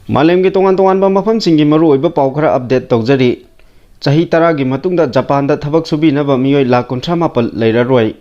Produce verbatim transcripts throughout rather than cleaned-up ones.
ꯃꯥꯂꯦꯝꯒꯤ ꯇꯣꯉꯥꯟ ꯇꯣꯉꯥꯟꯕ ꯃꯐꯝꯁꯤꯡꯒꯤ ꯃꯔꯨꯑꯣꯏꯕ ꯄꯥꯎ ꯈꯔ ꯑꯞꯗꯦꯠ ꯇꯧꯖꯔꯤ꯫ ꯆꯍꯤ ꯇꯔꯥꯒꯤ ꯃꯇꯨꯡꯗ ꯖꯄꯥꯟꯗ ꯊꯕꯛ ꯁꯨꯕꯤꯅꯕ ꯃꯤꯑꯣꯏ ꯂꯥꯈ ꯀꯨꯟꯊ꯭ꯔꯥ ꯃꯥꯄꯜ ꯂꯩꯔꯔꯣꯏ꯫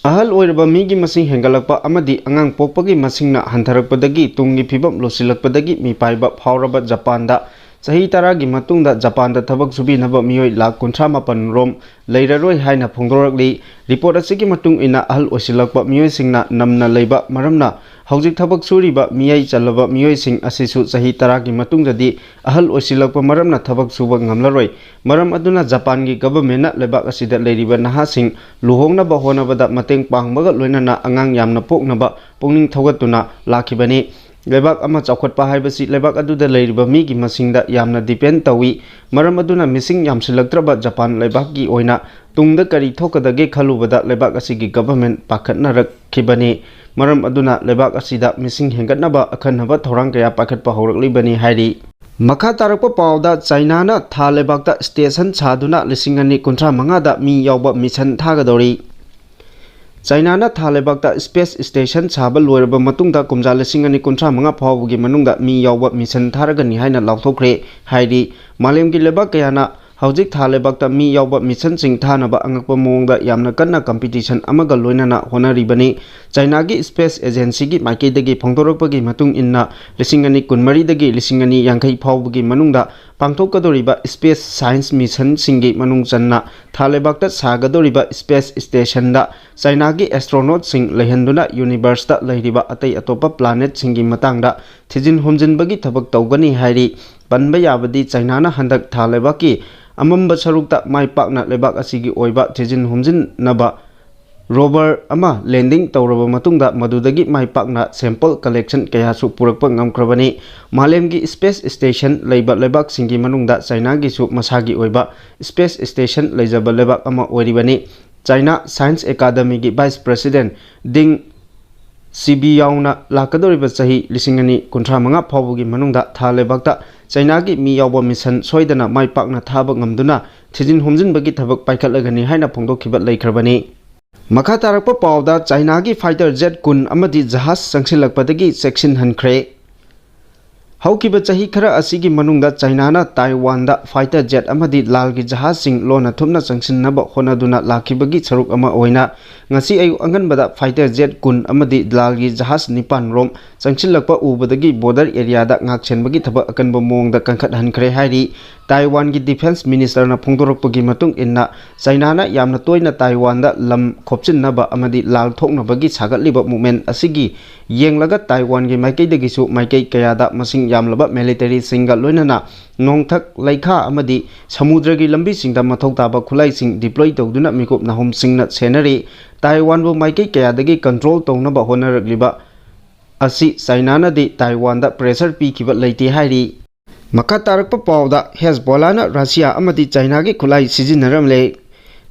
ꯑꯍꯜ ꯑꯣꯏꯔꯕ ꯃꯤꯒꯤ ꯃꯁꯤꯡ ꯍꯦꯟꯒꯠꯂꯛꯄ ꯑꯃꯗꯤ ꯑꯉꯥꯡ ꯄꯣꯛꯄꯒꯤ ꯃꯁꯤꯡꯅ ꯍꯟꯊꯔꯛꯄꯗꯒꯤ ꯇꯨꯡꯒꯤ ꯐꯤꯕꯝ ꯂꯨꯁꯤꯜꯂꯛꯄꯗꯒꯤ ꯃꯤꯄꯥꯏꯕ ꯐꯥꯎꯔꯕ ꯖꯄꯥꯟꯗ ꯆꯍꯤ ꯇꯔꯥꯒꯤ ꯃꯇꯨꯡꯗ ꯖꯄꯥꯟꯗ ꯊꯕꯛ ꯁꯨꯕꯤꯅꯕ ꯃꯤꯑꯣꯏ ꯂꯥꯈ ꯀꯨꯟꯊ꯭ꯔꯥ ꯃꯥꯄꯜ ꯔꯣꯝ ꯂꯩꯔꯔꯣꯏ ꯍꯥꯏꯅ ꯐꯣꯡꯗꯣꯔꯛꯂꯤ꯫ ꯔꯤꯄꯣꯔꯠ ꯑꯁꯤꯒꯤ ꯃꯇꯨꯡ ꯏꯟꯅ, ꯑꯍꯜ ꯑꯣꯏꯁꯤꯜꯂꯛꯄ ꯃꯤꯑꯣꯏꯁꯤꯡꯅ ꯅꯝꯅ ꯂꯩꯕ ꯃꯔꯝꯅ ꯍꯧꯖꯤꯛ ꯊꯕꯛ ꯁꯨꯔꯤꯕ ꯃꯤꯌꯥꯏ ꯆꯜꯂꯕ ꯃꯤꯑꯣꯏꯁꯤꯡ ꯑꯁꯤꯁꯨ ꯆꯍꯤ ꯇꯔꯥꯒꯤ ꯃꯇꯨꯡꯗꯗꯤ ꯑꯍꯜ ꯑꯣꯏꯁꯤꯜꯂꯛꯄ ꯃꯔꯝꯅ ꯊꯕꯛ ꯁꯨꯕ ꯉꯝꯂꯔꯣꯏ꯫ ꯃꯔꯝ ꯑꯗꯨꯅ ꯖꯄꯥꯟꯒꯤ ꯒꯚꯔꯟꯃꯦꯟꯠꯅ ꯂꯩꯕꯥꯛ ꯑꯁꯤꯗ ꯂꯩꯔꯤꯕ ꯅꯍꯥꯁꯤꯡ ꯂꯨꯍꯣꯡꯅꯕ ꯍꯣꯠꯅꯕꯗ ꯃꯇꯦꯡ ꯄꯥꯡꯕꯒ ꯂꯣꯏꯅꯅ ꯑꯉꯥꯡ ꯌꯥꯝꯅ ꯄꯣꯛꯅꯕ ꯄꯨꯛꯅꯤꯡ ꯊꯧꯒꯠꯇꯨꯅ ꯂꯥꯛꯈꯤꯕꯅꯤ꯫ ꯂꯩꯕꯥꯛ ꯑꯃ ꯆꯥꯎꯈꯠꯄ ꯍꯥꯏꯕꯁꯤ ꯂꯩꯕꯥꯛ ꯑꯗꯨꯗ ꯂꯩꯔꯤꯕ ꯃꯤꯒꯤ ꯃꯁꯤꯡꯗ ꯌꯥꯝꯅ ꯗꯤꯄꯦꯟ ꯇꯧꯏ꯫ ꯃꯔꯝ ꯑꯗꯨꯅ ꯃꯤꯁꯤꯡ ꯌꯥꯝꯁꯤꯜꯂꯛꯇ꯭ꯔꯕ ꯖꯄꯥꯟ ꯂꯩꯕꯥꯛꯀꯤ ꯑꯣꯏꯅ ꯇꯨꯡꯗ ꯀꯔꯤ ꯊꯣꯛꯀꯗꯒꯦ ꯈꯜꯂꯨꯕꯗ ꯂꯩꯕꯥꯛ ꯑꯁꯤꯒꯤ ꯒꯚꯔꯟꯃꯦꯟꯠ ꯄꯥꯈꯠꯅꯔꯛꯈꯤꯕꯅꯤ꯫ ꯃꯔꯝ ꯑꯗꯨꯅ ꯂꯩꯕꯥꯛ ꯑꯁꯤꯗ ꯃꯤꯁꯤꯡ ꯍꯦꯟꯒꯠꯅꯕ ꯑꯈꯟꯅꯕ ꯊꯧꯔꯥꯡ ꯀꯌꯥ ꯄꯥꯏꯈꯠꯄ ꯍꯧꯔꯛꯂꯤꯕꯅꯤ ꯍꯥꯏꯔꯤ꯫ ꯃꯈꯥ ꯇꯥꯔꯛꯄ ꯄꯥꯎꯗ, ꯆꯥꯏꯅꯥꯅ ꯊꯥ ꯂꯩꯕꯥꯛꯇ ꯁ꯭ꯇꯦꯁꯟ ꯁꯥꯗꯨꯅ ꯂꯤꯁꯤꯡ ꯑꯅꯤ ꯀꯨꯟꯊ꯭ꯔꯥ ꯃꯉꯥꯗ ꯃꯤ ꯌꯥꯎꯕ ꯃꯤꯁꯟ ꯊꯥꯒꯗꯧꯔꯤ꯫ ꯆꯥꯏꯅꯥꯅ ꯊꯥ ꯂꯩꯕꯥꯛꯇ ꯁ꯭ꯄꯦꯁ ꯁ꯭ꯇꯦꯁꯟ ꯁꯥꯕ ꯂꯣꯏꯔꯕ ꯃꯇꯨꯡꯗ ꯀꯨꯝꯖꯥ ꯂꯤꯁꯤꯡ ꯑꯅꯤ ꯀꯨꯟꯊ꯭ꯔꯥ ꯃꯉꯥ ꯐꯥꯎꯕꯒꯤ ꯃꯅꯨꯡꯗ ꯃꯤ ꯌꯥꯎꯕ ꯃꯤꯁꯟ ꯊꯥꯔꯒꯅꯤ ꯍꯥꯏꯅ ꯂꯥꯎꯊꯣꯛꯈ꯭ꯔꯦ ꯍꯥꯏꯔꯤ꯫ ꯃꯥꯂꯦꯝꯒꯤ ꯂꯩꯕꯥꯛ ꯀꯌꯥꯅ ꯍꯧꯖꯤꯛ ꯊꯥ ꯂꯩꯕꯥꯛꯇ ꯃꯤ ꯌꯥꯎꯕ ꯃꯤꯁꯟꯁꯤꯡ ꯊꯥꯅꯕ ꯑꯉꯛꯄ ꯃꯑꯣꯡꯗ ꯌꯥꯝꯅ ꯀꯟꯅ ꯀꯝꯄꯤꯇꯤꯁꯟ ꯑꯃꯒ ꯂꯣꯏꯅꯅ ꯍꯣꯠꯅꯔꯤꯕꯅꯤ꯫ ꯆꯥꯏꯅꯥꯒꯤ ꯁ꯭ꯄꯦꯁ ꯑꯦꯖꯦꯟꯁꯤꯒꯤ ꯃꯥꯏꯀꯩꯗꯒꯤ ꯐꯣꯡꯗꯣꯔꯛꯄꯒꯤ ꯃꯇꯨꯡ ꯏꯟꯅ, ꯂꯤꯁꯤꯡ ꯑꯅꯤ ꯀꯨꯟꯃꯔꯤꯗꯒꯤ ꯂꯤꯁꯤꯡ ꯑꯅꯤ ꯌꯥꯡꯈꯩ ꯐꯥꯎꯕꯒꯤ ꯃꯅꯨꯡꯗ ꯄꯥꯡꯊꯣꯛꯀꯗꯧꯔꯤꯕ ꯁ꯭ꯄꯦꯁ ꯁꯥꯏꯟꯁ ꯃꯤꯁꯟꯁꯤꯡꯒꯤ ꯃꯅꯨꯡ ꯆꯟꯅ ꯊꯥ ꯂꯩꯕꯥꯛꯇ ꯁꯥꯒꯗꯧꯔꯤꯕ ꯁ꯭ꯄꯦꯁ ꯁ꯭ꯇꯦꯁꯟꯗ ꯆꯥꯏꯅꯥꯒꯤ ꯑꯦꯁꯇ꯭ꯔꯣꯅꯣꯠꯁꯤꯡ ꯂꯩꯍꯟꯗꯨꯅ ꯌꯨꯅꯤꯚꯔꯁꯇ ꯂꯩꯔꯤꯕ ꯑꯇꯩ ꯑꯇꯣꯞꯄ ꯄ꯭ꯂꯥꯅꯦꯠꯁꯤꯡꯒꯤ ꯃꯇꯥꯡꯗ ꯊꯤꯖꯤꯟ ꯍꯨꯝꯖꯤꯟꯕꯒꯤ ꯊꯕꯛ ꯇꯧꯒꯅꯤ ꯍꯥꯏꯔꯤ꯫ ꯄꯟꯕ ꯌꯥꯕꯗꯤ, ꯆꯥꯏꯅꯥꯅ ꯍꯟꯗꯛ ꯊꯥ ꯂꯩꯕꯥꯛꯀꯤ ꯑꯃꯝꯕ ꯁꯔꯨꯛꯇ ꯃꯥꯏ ꯄꯥꯛꯅ ꯂꯩꯕꯥꯛ ꯑꯁꯤꯒꯤ ꯑꯣꯏꯕ ꯊꯤꯖꯤꯟ ꯍꯨꯝꯖꯤꯟꯅꯕ ꯔꯣꯚꯔ ꯑꯃ ꯂꯦꯟꯗꯤꯡ ꯇꯧꯔꯕ ꯃꯇꯨꯡꯗ ꯃꯗꯨꯗꯒꯤ ꯃꯥꯏ ꯄꯥꯛꯅ ꯁꯦꯝꯄꯜ ꯀꯂꯦꯛꯁꯟ ꯀꯌꯥꯁꯨ ꯄꯨꯔꯛꯄ ꯉꯝꯈ꯭ꯔꯕꯅꯤ꯫ ꯃꯥꯂꯦꯝꯒꯤ ꯁ꯭ꯄꯦꯁ ꯁ꯭ꯇꯦꯁꯟ ꯂꯩꯕ ꯂꯩꯕꯥꯛꯁꯤꯡꯒꯤ ꯃꯅꯨꯡꯗ ꯆꯥꯏꯅꯥꯒꯤꯁꯨ ꯃꯁꯥꯒꯤ ꯑꯣꯏꯕ ꯁ꯭ꯄꯦꯁ ꯁ꯭ꯇꯦꯁꯟ ꯂꯩꯖꯕ ꯂꯩꯕꯥꯛ ꯑꯃ ꯑꯣꯏꯔꯤꯕꯅꯤ꯫ ꯆꯥꯏꯅꯥ ꯁꯥꯏꯟꯁ ꯑꯦꯀꯥꯗꯃꯤꯒꯤ ꯚꯥꯏꯁ ꯄ꯭ꯔꯦꯁꯤꯗꯦꯟꯠ ꯗꯤꯡ ꯁꯤꯕꯤꯌꯥꯎꯅ ꯂꯥꯛꯀꯗꯧꯔꯤꯕ ꯆꯍꯤ ꯂꯤꯁꯤꯡ ꯑꯅꯤ ꯀꯨꯟꯊ꯭ꯔꯥ ꯃꯉꯥ ꯐꯥꯎꯕꯒꯤ ꯃꯅꯨꯡꯗ ꯊꯥ ꯂꯩꯕꯥꯛꯇ ꯆꯥꯏꯅꯥꯒꯤ ꯃꯤ ꯌꯥꯎꯕ ꯃꯤꯁꯟ ꯁꯣꯏꯗꯅ ꯃꯥꯏ ꯄꯥꯛꯅ ꯊꯥꯕ ꯉꯝꯗꯨꯅ ꯊꯤꯖꯤꯟ ꯍꯨꯝꯖꯤꯟꯕꯒꯤ ꯊꯕꯛ ꯄꯥꯏꯈꯠꯂꯒꯅꯤ ꯍꯥꯏꯅ ꯐꯣꯡꯗꯣꯛꯈꯤꯕ ꯂꯩꯈ꯭ꯔꯕꯅꯤ꯫ ꯃꯈꯥ ꯇꯥꯔꯛꯄ ꯄꯥꯎꯗ, ꯆꯥꯏꯅꯥꯒꯤ ꯐꯥꯏꯇꯔ ꯖꯦꯠ ꯀꯨꯟ ꯑꯃꯗꯤ ꯖꯍꯥꯖ ꯆꯪꯁꯤꯜꯂꯛꯄꯗꯒꯤ ꯆꯦꯛꯁꯤꯟꯍꯟꯈ꯭ꯔꯦ꯫ ꯍꯧꯈꯤꯕ ꯆꯍꯤ ꯈꯔ ꯑꯁꯤꯒꯤ ꯃꯅꯨꯡꯗ ꯆꯥꯏꯅꯥꯅ ꯇꯥꯏꯋꯥꯟꯗ ꯐꯥꯏꯇꯔ ꯖꯦꯠ ꯑꯃꯗꯤ ꯂꯥꯜꯒꯤ ꯖꯍꯥꯖꯁꯤꯡ ꯂꯣꯟꯅ ꯊꯨꯞꯅ ꯆꯪꯁꯤꯟꯅꯕ ꯍꯣꯠꯅꯗꯨꯅ ꯂꯥꯛꯈꯤꯕꯒꯤ ꯁꯔꯨꯛ ꯑꯃ ꯑꯣꯏꯅ, ꯉꯁꯤ ꯑꯌꯨꯛ ꯑꯉꯟꯕꯗ ꯐꯥꯏꯇꯔ ꯖꯦꯠ ꯀꯨꯟ ꯑꯃꯗꯤ ꯂꯥꯜꯒꯤ ꯖꯍꯥꯖ ꯅꯤꯄꯥꯟ ꯔꯣꯝ ꯆꯪꯁꯤꯜꯂꯛꯄ ꯎꯕꯗꯒꯤ ꯕꯣꯔꯗꯔ ꯑꯦꯔꯤꯌꯥꯗ ꯉꯥꯛꯁꯦꯟꯕꯒꯤ ꯊꯕꯛ ꯑꯀꯟꯕ ꯃꯑꯣꯡꯗ ꯀꯟꯈꯠꯍꯟꯈ꯭ꯔꯦ ꯍꯥꯏꯔꯤ꯫ ꯇꯥꯏꯋꯥꯟꯒꯤ ꯗꯤꯐꯦꯟꯁ ꯃꯤꯅꯤꯁꯇꯔꯅ ꯐꯣꯡꯗꯣꯔꯛꯄꯒꯤ ꯃꯇꯨꯡ ꯏꯟꯅ, ꯆꯥꯏꯅꯥꯅ ꯌꯥꯝꯅ ꯇꯣꯏꯅ ꯇꯥꯏꯋꯥꯟꯗ ꯂꯝ ꯈꯣꯞꯆꯤꯟꯅꯕ ꯑꯃꯗꯤ ꯂꯥꯜ ꯊꯣꯛꯅꯕꯒꯤ ꯁꯥꯒꯠꯂꯤꯕ ꯃꯨꯚꯃꯦꯟꯠ ꯑꯁꯤꯒꯤ ꯌꯦꯡꯂꯒ ꯇꯥꯏꯋꯥꯟꯒꯤ ꯃꯥꯏꯀꯩꯗꯒꯤꯁꯨ ꯃꯥꯏꯀꯩ ꯀꯌꯥꯗ ꯃꯁꯤꯡ ꯌꯥꯝꯂꯕ ꯃꯤꯂꯤꯇꯔꯤꯁꯤꯡꯒ ꯂꯣꯏꯅꯅ ꯅꯣꯡꯊꯛ, ꯂꯩꯈꯥ ꯑꯃꯗꯤ ꯁꯃꯨꯗ꯭ꯔꯒꯤ ꯂꯝꯕꯤꯁꯤꯡꯗ ꯃꯊꯧ ꯇꯥꯕ ꯈꯨꯠꯂꯥꯏꯁꯤꯡ ꯗꯤꯄ꯭ꯂꯣꯏ ꯇꯧꯗꯨꯅ ꯃꯤꯀꯨꯞ ꯅꯥꯍꯨꯝꯁꯤꯡꯅ ꯁꯦꯟꯅꯔꯤ꯫ ꯇꯥꯏꯋꯥꯟꯕꯨ ꯃꯥꯏꯀꯩ ꯀꯌꯥꯗꯒꯤ ꯀꯟꯇ꯭ꯔꯣꯜ ꯇꯧꯅꯕ ꯍꯣꯠꯅꯔꯛꯂꯤꯕ ꯑꯁꯤ ꯆꯥꯏꯅꯥꯅꯗꯤ ꯇꯥꯏꯋꯥꯟꯗ ꯄ꯭ꯔꯦꯁꯔ ꯄꯤꯈꯤꯕ ꯂꯩꯇꯦ ꯍꯥꯏꯔꯤ꯫ ꯃꯈꯥ ꯇꯥꯔꯛꯄ ꯄꯥꯎꯗ, ꯍꯦꯖꯕꯣꯂꯥꯅ ꯔꯁꯤꯌꯥ ꯑꯃꯗꯤ ꯆꯥꯏꯅꯥꯒꯤ ꯈꯨꯠꯂꯥꯏ ꯁꯤꯖꯤꯟꯅꯔꯝꯂꯦ꯫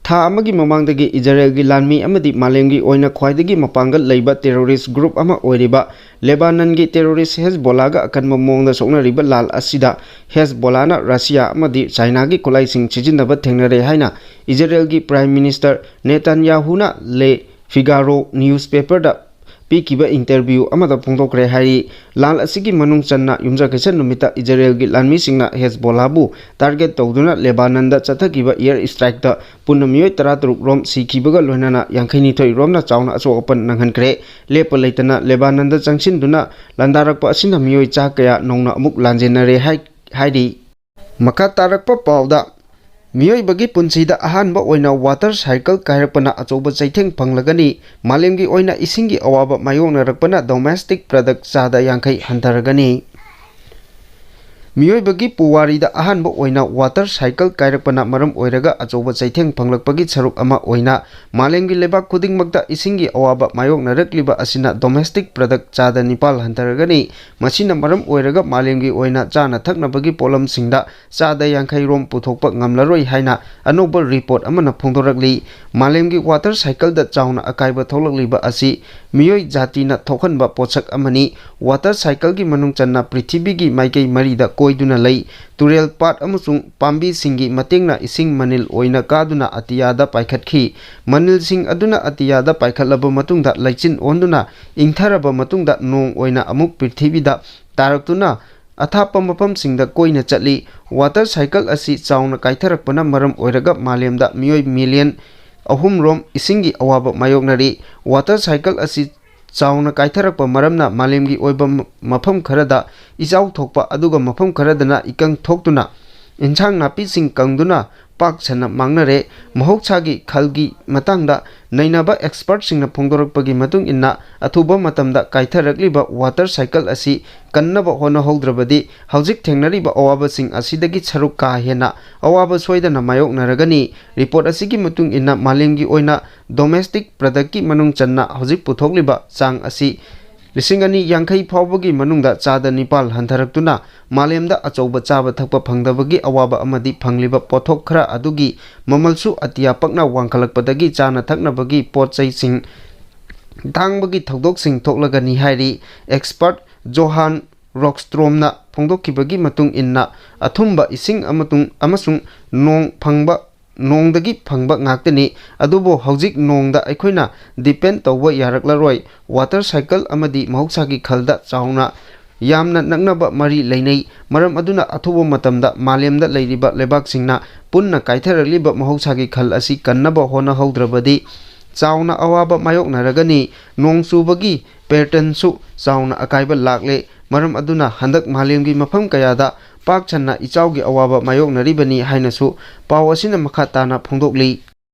ꯊꯥ ꯑꯃꯒꯤ ꯃꯃꯥꯡꯗꯒꯤ ꯏꯖꯔꯦꯜꯒꯤ ꯂꯥꯟꯃꯤ ꯑꯃꯗꯤ ꯃꯥꯂꯦꯝꯒꯤ ꯑꯣꯏꯅ ꯈ꯭ꯋꯥꯏꯗꯒꯤ ꯃꯄꯥꯡꯒꯜ ꯂꯩꯕ ꯇꯦꯔꯣꯔꯤꯁ ꯒ꯭ꯔꯨꯞ ꯑꯃ ꯑꯣꯏꯔꯤꯕ ꯂꯦꯕꯥꯅꯟꯒꯤ ꯇꯦꯔꯣꯔꯤꯁ ꯍꯦꯖꯕꯣꯂꯥꯒ ꯑꯀꯟꯕ ꯃꯑꯣꯡꯗ ꯁꯣꯛꯅꯔꯤꯕ ꯂꯥꯜ ꯑꯁꯤꯗ ꯍꯦꯖꯕꯣꯂꯥꯅ ꯔꯁꯤꯌꯥ ꯑꯃꯗꯤ ꯆꯥꯏꯅꯥꯒꯤ ꯈꯨꯠꯂꯥꯏꯁꯤꯡ ꯁꯤꯖꯤꯟꯅꯕ ꯊꯦꯡꯅꯔꯦ ꯍꯥꯏꯅ ꯏꯖꯔꯦꯜꯒꯤ ꯄ꯭ꯔꯥꯏꯝ ꯃꯤꯅꯤꯁꯇꯔ ꯅꯦꯇꯥꯟꯌꯥꯍꯨꯅ ꯂꯦ ꯐꯤꯒꯥꯔꯣ ꯅ꯭ꯌꯨꯁꯄꯦꯄꯔꯗ ꯄꯤꯈꯤꯕ ꯏꯟꯇꯔꯚ꯭ꯌꯨ ꯑꯃꯗ ꯐꯣꯡꯗꯣꯛꯈ꯭ꯔꯦ ꯍꯥꯏꯔꯤ꯫ ꯂꯥꯜ ꯑꯁꯤꯒꯤ ꯃꯅꯨꯡ ꯆꯟꯅ ꯌꯨꯝꯖꯀꯩꯁ ꯅꯨꯃꯤꯠꯇ ꯏꯖꯔꯦꯜꯒꯤ ꯂꯥꯟꯃꯤꯁꯤꯡꯅ ꯍꯦꯖꯕꯣꯂꯥꯕꯨ ꯇꯥꯔꯒꯦꯠ ꯇꯧꯗꯨꯅ ꯂꯦꯕꯥꯅꯟꯗ ꯆꯠꯊꯈꯤꯕ ꯑꯦꯌꯔ ꯏꯁꯇ꯭ꯔꯥꯏꯛꯇ ꯄꯨꯟꯅ ꯃꯤꯑꯣꯏ ꯇꯔꯥꯇꯔꯨꯛ ꯔꯣꯝ ꯁꯤꯈꯤꯕꯒ ꯂꯣꯏꯅꯅ ꯌꯥꯡꯈꯩꯅꯤꯊꯣꯏ ꯔꯣꯝꯅ ꯆꯥꯎꯅ ꯑꯁꯣꯛ ꯑꯄꯟ ꯅꯪꯍꯟꯈ꯭ꯔꯦ꯫ ꯂꯦꯞꯄ ꯂꯩꯇꯅ ꯂꯦꯕꯥꯅꯟꯗ ꯆꯪꯁꯤꯟꯗꯨꯅ ꯂꯥꯟꯗꯥꯔꯛꯄ ꯑꯁꯤꯅ ꯃꯤꯑꯣꯏ ꯆꯥ ꯀꯌꯥ ꯅꯧꯅ ꯑꯃꯨꯛ ꯂꯥꯟꯖꯦꯟꯅꯔꯦ ꯍꯥꯏ-, ꯍꯥꯏꯔꯤ꯫ ꯃꯈꯥ ꯇꯥꯔꯛꯄ ꯄꯥꯎꯗ, ꯃꯤꯑꯣꯏꯕꯒꯤ ꯄꯨꯟꯁꯤꯗ ꯑꯍꯥꯟꯕ ꯑꯣꯏꯅ ꯋꯥꯇꯔ ꯁꯥꯏꯀꯜ ꯀꯥꯏꯔꯛꯄꯅ ꯑꯆꯧꯕ ꯆꯩꯊꯦꯡ ꯐꯪꯂꯒꯅꯤ꯫ ꯃꯥꯂꯦꯝꯒꯤ ꯑꯣꯏꯅ ꯏꯁꯤꯡꯒꯤ ꯑꯋꯥꯕ ꯃꯥꯌꯣꯛꯅꯔꯛꯄꯅ ꯗꯣꯃꯦꯁꯇꯤꯛ ꯄ꯭ꯔꯗꯛ ꯆꯥꯗ ꯌꯥꯡꯈꯩ ꯍꯟꯊꯔꯒꯅꯤ꯫ ꯃꯤꯑꯣꯏꯕꯒꯤ ꯄꯨꯋꯥꯔꯤꯗ ꯑꯍꯥꯟꯕ ꯑꯣꯏꯅ ꯋꯥꯇꯔ ꯁꯥꯏꯀꯜ ꯀꯥꯏꯔꯛꯄꯅ ꯃꯔꯝ ꯑꯣꯏꯔꯒ ꯑꯆꯧꯕ ꯆꯩꯊꯦꯡ ꯐꯪꯂꯛꯄꯒꯤ ꯁꯔꯨꯛ ꯑꯃ ꯑꯣꯏꯅ ꯃꯥꯂꯦꯝꯒꯤ ꯂꯩꯕꯥꯛ ꯈꯨꯗꯤꯡꯃꯛꯇ ꯏꯁꯤꯡꯒꯤ ꯑꯋꯥꯕ ꯃꯥꯌꯣꯛꯅꯔꯛꯂꯤꯕ ꯑꯁꯤꯅ ꯗꯣꯃꯦꯁꯇꯤꯛ ꯄ꯭ꯔꯗꯛ ꯆꯥꯗ ꯅꯤꯄꯥꯜ ꯍꯟꯊꯔꯒꯅꯤ꯫ ꯃꯁꯤꯅ ꯃꯔꯝ ꯑꯣꯏꯔꯒ ꯃꯥꯂꯦꯝꯒꯤ ꯑꯣꯏꯅ ꯆꯥꯅ ꯊꯛꯅꯕꯒꯤ ꯄꯣꯠꯂꯝꯁꯤꯡꯗ ꯆꯥꯗ ꯌꯥꯡꯈꯩ ꯔꯣꯝ ꯄꯨꯊꯣꯛꯄ ꯉꯝꯂꯔꯣꯏ ꯍꯥꯏꯅ ꯑꯅꯧꯕ ꯔꯤꯄꯣꯔꯠ ꯑꯃꯅ ꯐꯣꯡꯗꯣꯔꯛꯂꯤ꯫ ꯃꯥꯂꯦꯝꯒꯤ ꯋꯥꯇꯔ ꯁꯥꯏꯀꯜꯗ ꯆꯥꯎꯅ ꯑꯀꯥꯏꯕ ꯊꯣꯛꯂꯛꯂꯤꯕ ꯑꯁꯤ ꯃꯤꯑꯣꯏ ꯖꯥꯇꯤꯅ ꯊꯣꯛꯍꯟꯕ ꯄꯣꯠꯁꯛ ꯑꯃꯅꯤ꯫ ꯋꯥꯇꯔ ꯁꯥꯏꯀꯜꯒꯤ ꯃꯅꯨꯡ ꯆꯟꯅ ꯄ꯭ꯔꯤꯊꯤꯕꯤꯒꯤ ꯃꯥꯏꯀꯩ ꯃꯔꯤꯗ ꯀꯣꯏꯗꯨꯅ ꯂꯩ꯫ ꯇꯨꯔꯦꯜ, ꯄꯥꯠ ꯑꯃꯁꯨꯡ ꯄꯥꯝꯕꯤꯁꯤꯡꯒꯤ ꯃꯇꯦꯡꯅ ꯏꯁꯤꯡ ꯃꯅꯤꯜ ꯑꯣꯏꯅ ꯀꯥꯗꯨꯅ ꯑꯇꯤꯌꯥꯗ ꯄꯥꯏꯈꯠꯈꯤ꯫ ꯃꯅꯤꯜꯁꯤꯡ ꯑꯗꯨꯅ ꯑꯇꯤꯌꯥꯗ ꯄꯥꯏꯈꯠꯂꯕ ꯃꯇꯨꯡꯗ ꯂꯩꯆꯤꯟ ꯑꯣꯟꯗꯨꯅ ꯏꯪꯊꯔꯕ ꯃꯇꯨꯡꯗ ꯅꯣꯡ ꯑꯣꯏꯅ ꯑꯃꯨꯛ ꯄ꯭ꯔꯤꯊꯤꯕꯤꯗ ꯇꯥꯔꯛꯇꯨꯅ ꯑꯊꯥꯞꯄ ꯃꯐꯝꯁꯤꯡꯗ ꯀꯣꯏꯅ ꯆꯠꯂꯤ꯫ ꯋꯥꯇꯔ ꯁꯥꯏꯀꯜ ꯑꯁꯤ ꯆꯥꯎꯅ ꯀꯥꯏꯊꯔꯛꯄꯅ ꯃꯔꯝ ꯑꯣꯏꯔꯒ ꯃꯥꯂꯦꯝꯗ ꯃꯤꯑꯣꯏ ꯃꯤꯂꯤꯌꯟ ꯑꯍꯨꯝ ꯔꯣꯝ ꯏꯁꯤꯡꯒꯤ ꯑꯋꯥꯕ ꯃꯥꯌꯣꯛꯅꯔꯤ꯫ ꯋꯥꯇꯔ ꯁꯥꯏꯀꯜ ꯑꯁꯤ ꯆꯥꯎꯅ ꯀꯥꯏꯊꯔꯛꯄ ꯃꯔꯝꯅ ꯃꯥꯂꯦꯝꯒꯤ ꯑꯣꯏꯕ ꯃ-, ꯃꯐꯝ ꯈꯔꯗ ꯏꯆꯥꯎ ꯊꯣꯛꯄ, ꯑꯗꯨꯒ ꯃꯐꯝ ꯈꯔꯗꯅ ꯏꯀꯪ ꯊꯣꯛꯇꯨꯅ ꯏꯟꯁꯥꯡ ꯅꯥꯄꯤꯁꯤꯡ ꯀꯪꯗꯨꯅ ꯄꯥꯛ ꯁꯟꯅ ꯃꯥꯡꯅꯔꯦ꯫ ꯃꯍꯧꯁꯥꯒꯤ ꯈꯜꯒꯤ ꯃꯇꯥꯡꯗ ꯅꯩꯅꯕ ꯑꯦꯛꯁꯄꯔꯠꯁꯤꯡꯅ ꯐꯣꯡꯗꯣꯔꯛꯄꯒꯤ ꯃꯇꯨꯡ ꯏꯟꯅ, ꯑꯊꯨꯕ ꯃꯇꯝꯗ ꯀꯥꯏꯊꯔꯛꯂꯤꯕ ꯋꯥꯇꯔ ꯁꯥꯏꯀꯜ ꯑꯁꯤ ꯀꯟꯅꯕ ꯍꯣꯠꯅꯍꯧꯗ꯭ꯔꯕꯗꯤ ꯍꯧꯖꯤꯛ ꯊꯦꯡꯅꯔꯤꯕ ꯑꯋꯥꯕꯁꯤꯡ ꯑꯁꯤꯗꯒꯤ ꯁꯔꯨꯛ ꯀꯥ ꯍꯦꯟꯅ ꯑꯋꯥꯕ ꯁꯣꯏꯗꯅ ꯃꯥꯌꯣꯛꯅꯔꯒꯅꯤ꯫ ꯔꯤꯄꯣꯔꯠ ꯑꯁꯤꯒꯤ ꯃꯇꯨꯡ ꯏꯟꯅ, ꯃꯥꯂꯦꯝꯒꯤ ꯑꯣꯏꯅ ꯗꯣꯃꯦꯁꯇꯤꯛ ꯄ꯭ꯔꯗꯛꯀꯤ ꯃꯅꯨꯡ ꯆꯟꯅ ꯍꯧꯖꯤꯛ ꯄꯨꯊꯣꯛꯂꯤꯕ ꯆꯥꯡ ꯑꯁꯤ ꯂꯤꯁꯤꯡ ꯑꯅꯤ ꯌꯥꯡꯈꯩ ꯐꯥꯎꯕꯒꯤ ꯃꯅꯨꯡꯗ ꯆꯥꯗ ꯅꯤꯄꯥꯜ ꯍꯟꯊꯔꯛꯇꯨꯅ, ꯃꯥꯂꯦꯝꯗ ꯑꯆꯧꯕ ꯆꯥꯕ ꯊꯛꯄ ꯐꯪꯗꯕꯒꯤ ꯑꯋꯥꯕ ꯑꯃꯗꯤ ꯐꯪꯂꯤꯕ ꯄꯣꯠꯊꯣꯛ ꯈꯔ ꯑꯗꯨꯒꯤ ꯃꯃꯜꯁꯨ ꯑꯇꯤꯌꯥ ꯄꯛꯅ ꯋꯥꯡꯈꯠꯂꯛꯄꯗꯒꯤ ꯆꯥꯅ ꯊꯛꯅꯕꯒꯤ ꯄꯣꯠ ꯆꯩꯁꯤꯡ ꯇꯥꯡꯕꯒꯤ ꯊꯧꯗꯣꯛꯁꯤꯡ ꯊꯣꯛꯂꯒꯅꯤ ꯍꯥꯏꯔꯤ꯫ ꯑꯦꯛꯁꯄꯔꯠ ꯖꯣꯍꯥꯟ ꯔꯣꯛꯁꯇ꯭ꯔꯣꯝꯅ ꯐꯣꯡꯗꯣꯛꯈꯤꯕꯒꯤ ꯃꯇꯨꯡ ꯏꯟꯅ, ꯑꯊꯨꯝꯕ ꯏꯁꯤꯡ ꯑꯃꯁꯨꯡ, ꯑꯃꯁꯨꯡ ꯅꯣꯡ ꯐꯪꯕ, ꯅꯣꯡꯗꯒꯤ ꯐꯪꯕ ꯉꯥꯛꯇꯅꯤ꯫ ꯑꯗꯨꯕꯨ ꯍꯧꯖꯤꯛ ꯅꯣꯡꯗ ꯑꯩꯈꯣꯏꯅ ꯗꯤꯄꯦꯟ ꯇꯧꯕ ꯌꯥꯔꯛꯂꯔꯣꯏ꯫ ꯋꯥꯇꯔ ꯁꯥꯏꯀꯜ ꯑꯃꯗꯤ ꯃꯍꯧꯁꯥꯒꯤ ꯈꯜꯗ ꯆꯥꯎꯅ, ꯌꯥꯝꯅ ꯅꯛꯅꯕ ꯃꯔꯤ ꯂꯩꯅꯩ꯫ ꯃꯔꯝ ꯑꯗꯨꯅ ꯑꯊꯨꯕ ꯃꯇꯝꯗ ꯃꯥꯂꯦꯝꯗ ꯂꯩꯔꯤꯕ ꯂꯩꯕꯥꯛꯁꯤꯡꯅ ꯄꯨꯟꯅ ꯀꯥꯏꯊꯔꯛꯂꯤꯕ ꯃꯍꯧꯁꯥꯒꯤ ꯈꯜ ꯑꯁꯤ ꯀꯟꯅꯕ ꯍꯣꯠꯅꯍꯧꯗ꯭ꯔꯕꯗꯤ ꯆꯥꯎꯅ ꯑꯋꯥꯕ ꯃꯥꯌꯣꯛꯅꯔꯒꯅꯤ꯫ ꯅꯣꯡ ꯆꯨꯕꯒꯤ ꯄꯦꯇꯔꯟꯁꯨ ꯆꯥꯎꯅ ꯑꯀꯥꯏꯕ ꯂꯥꯛꯂꯦ꯫ ꯃꯔꯝ ꯑꯗꯨꯅ ꯍꯟꯗꯛ ꯃꯥꯂꯦꯝꯒꯤ ꯃꯐꯝ ꯀꯌꯥꯗ ꯄꯥꯛ ꯁꯟꯅ ꯏꯆꯥꯎꯒꯤ ꯑꯋꯥꯕ ꯃꯥꯌꯣꯛꯅꯔꯤꯕꯅꯤ ꯍꯥꯏꯅꯁꯨ ꯄꯥꯎ ꯑꯁꯤꯅ ꯃꯈꯥ ꯇꯥꯅ ꯐꯣꯡꯗꯣꯛꯂꯤ꯫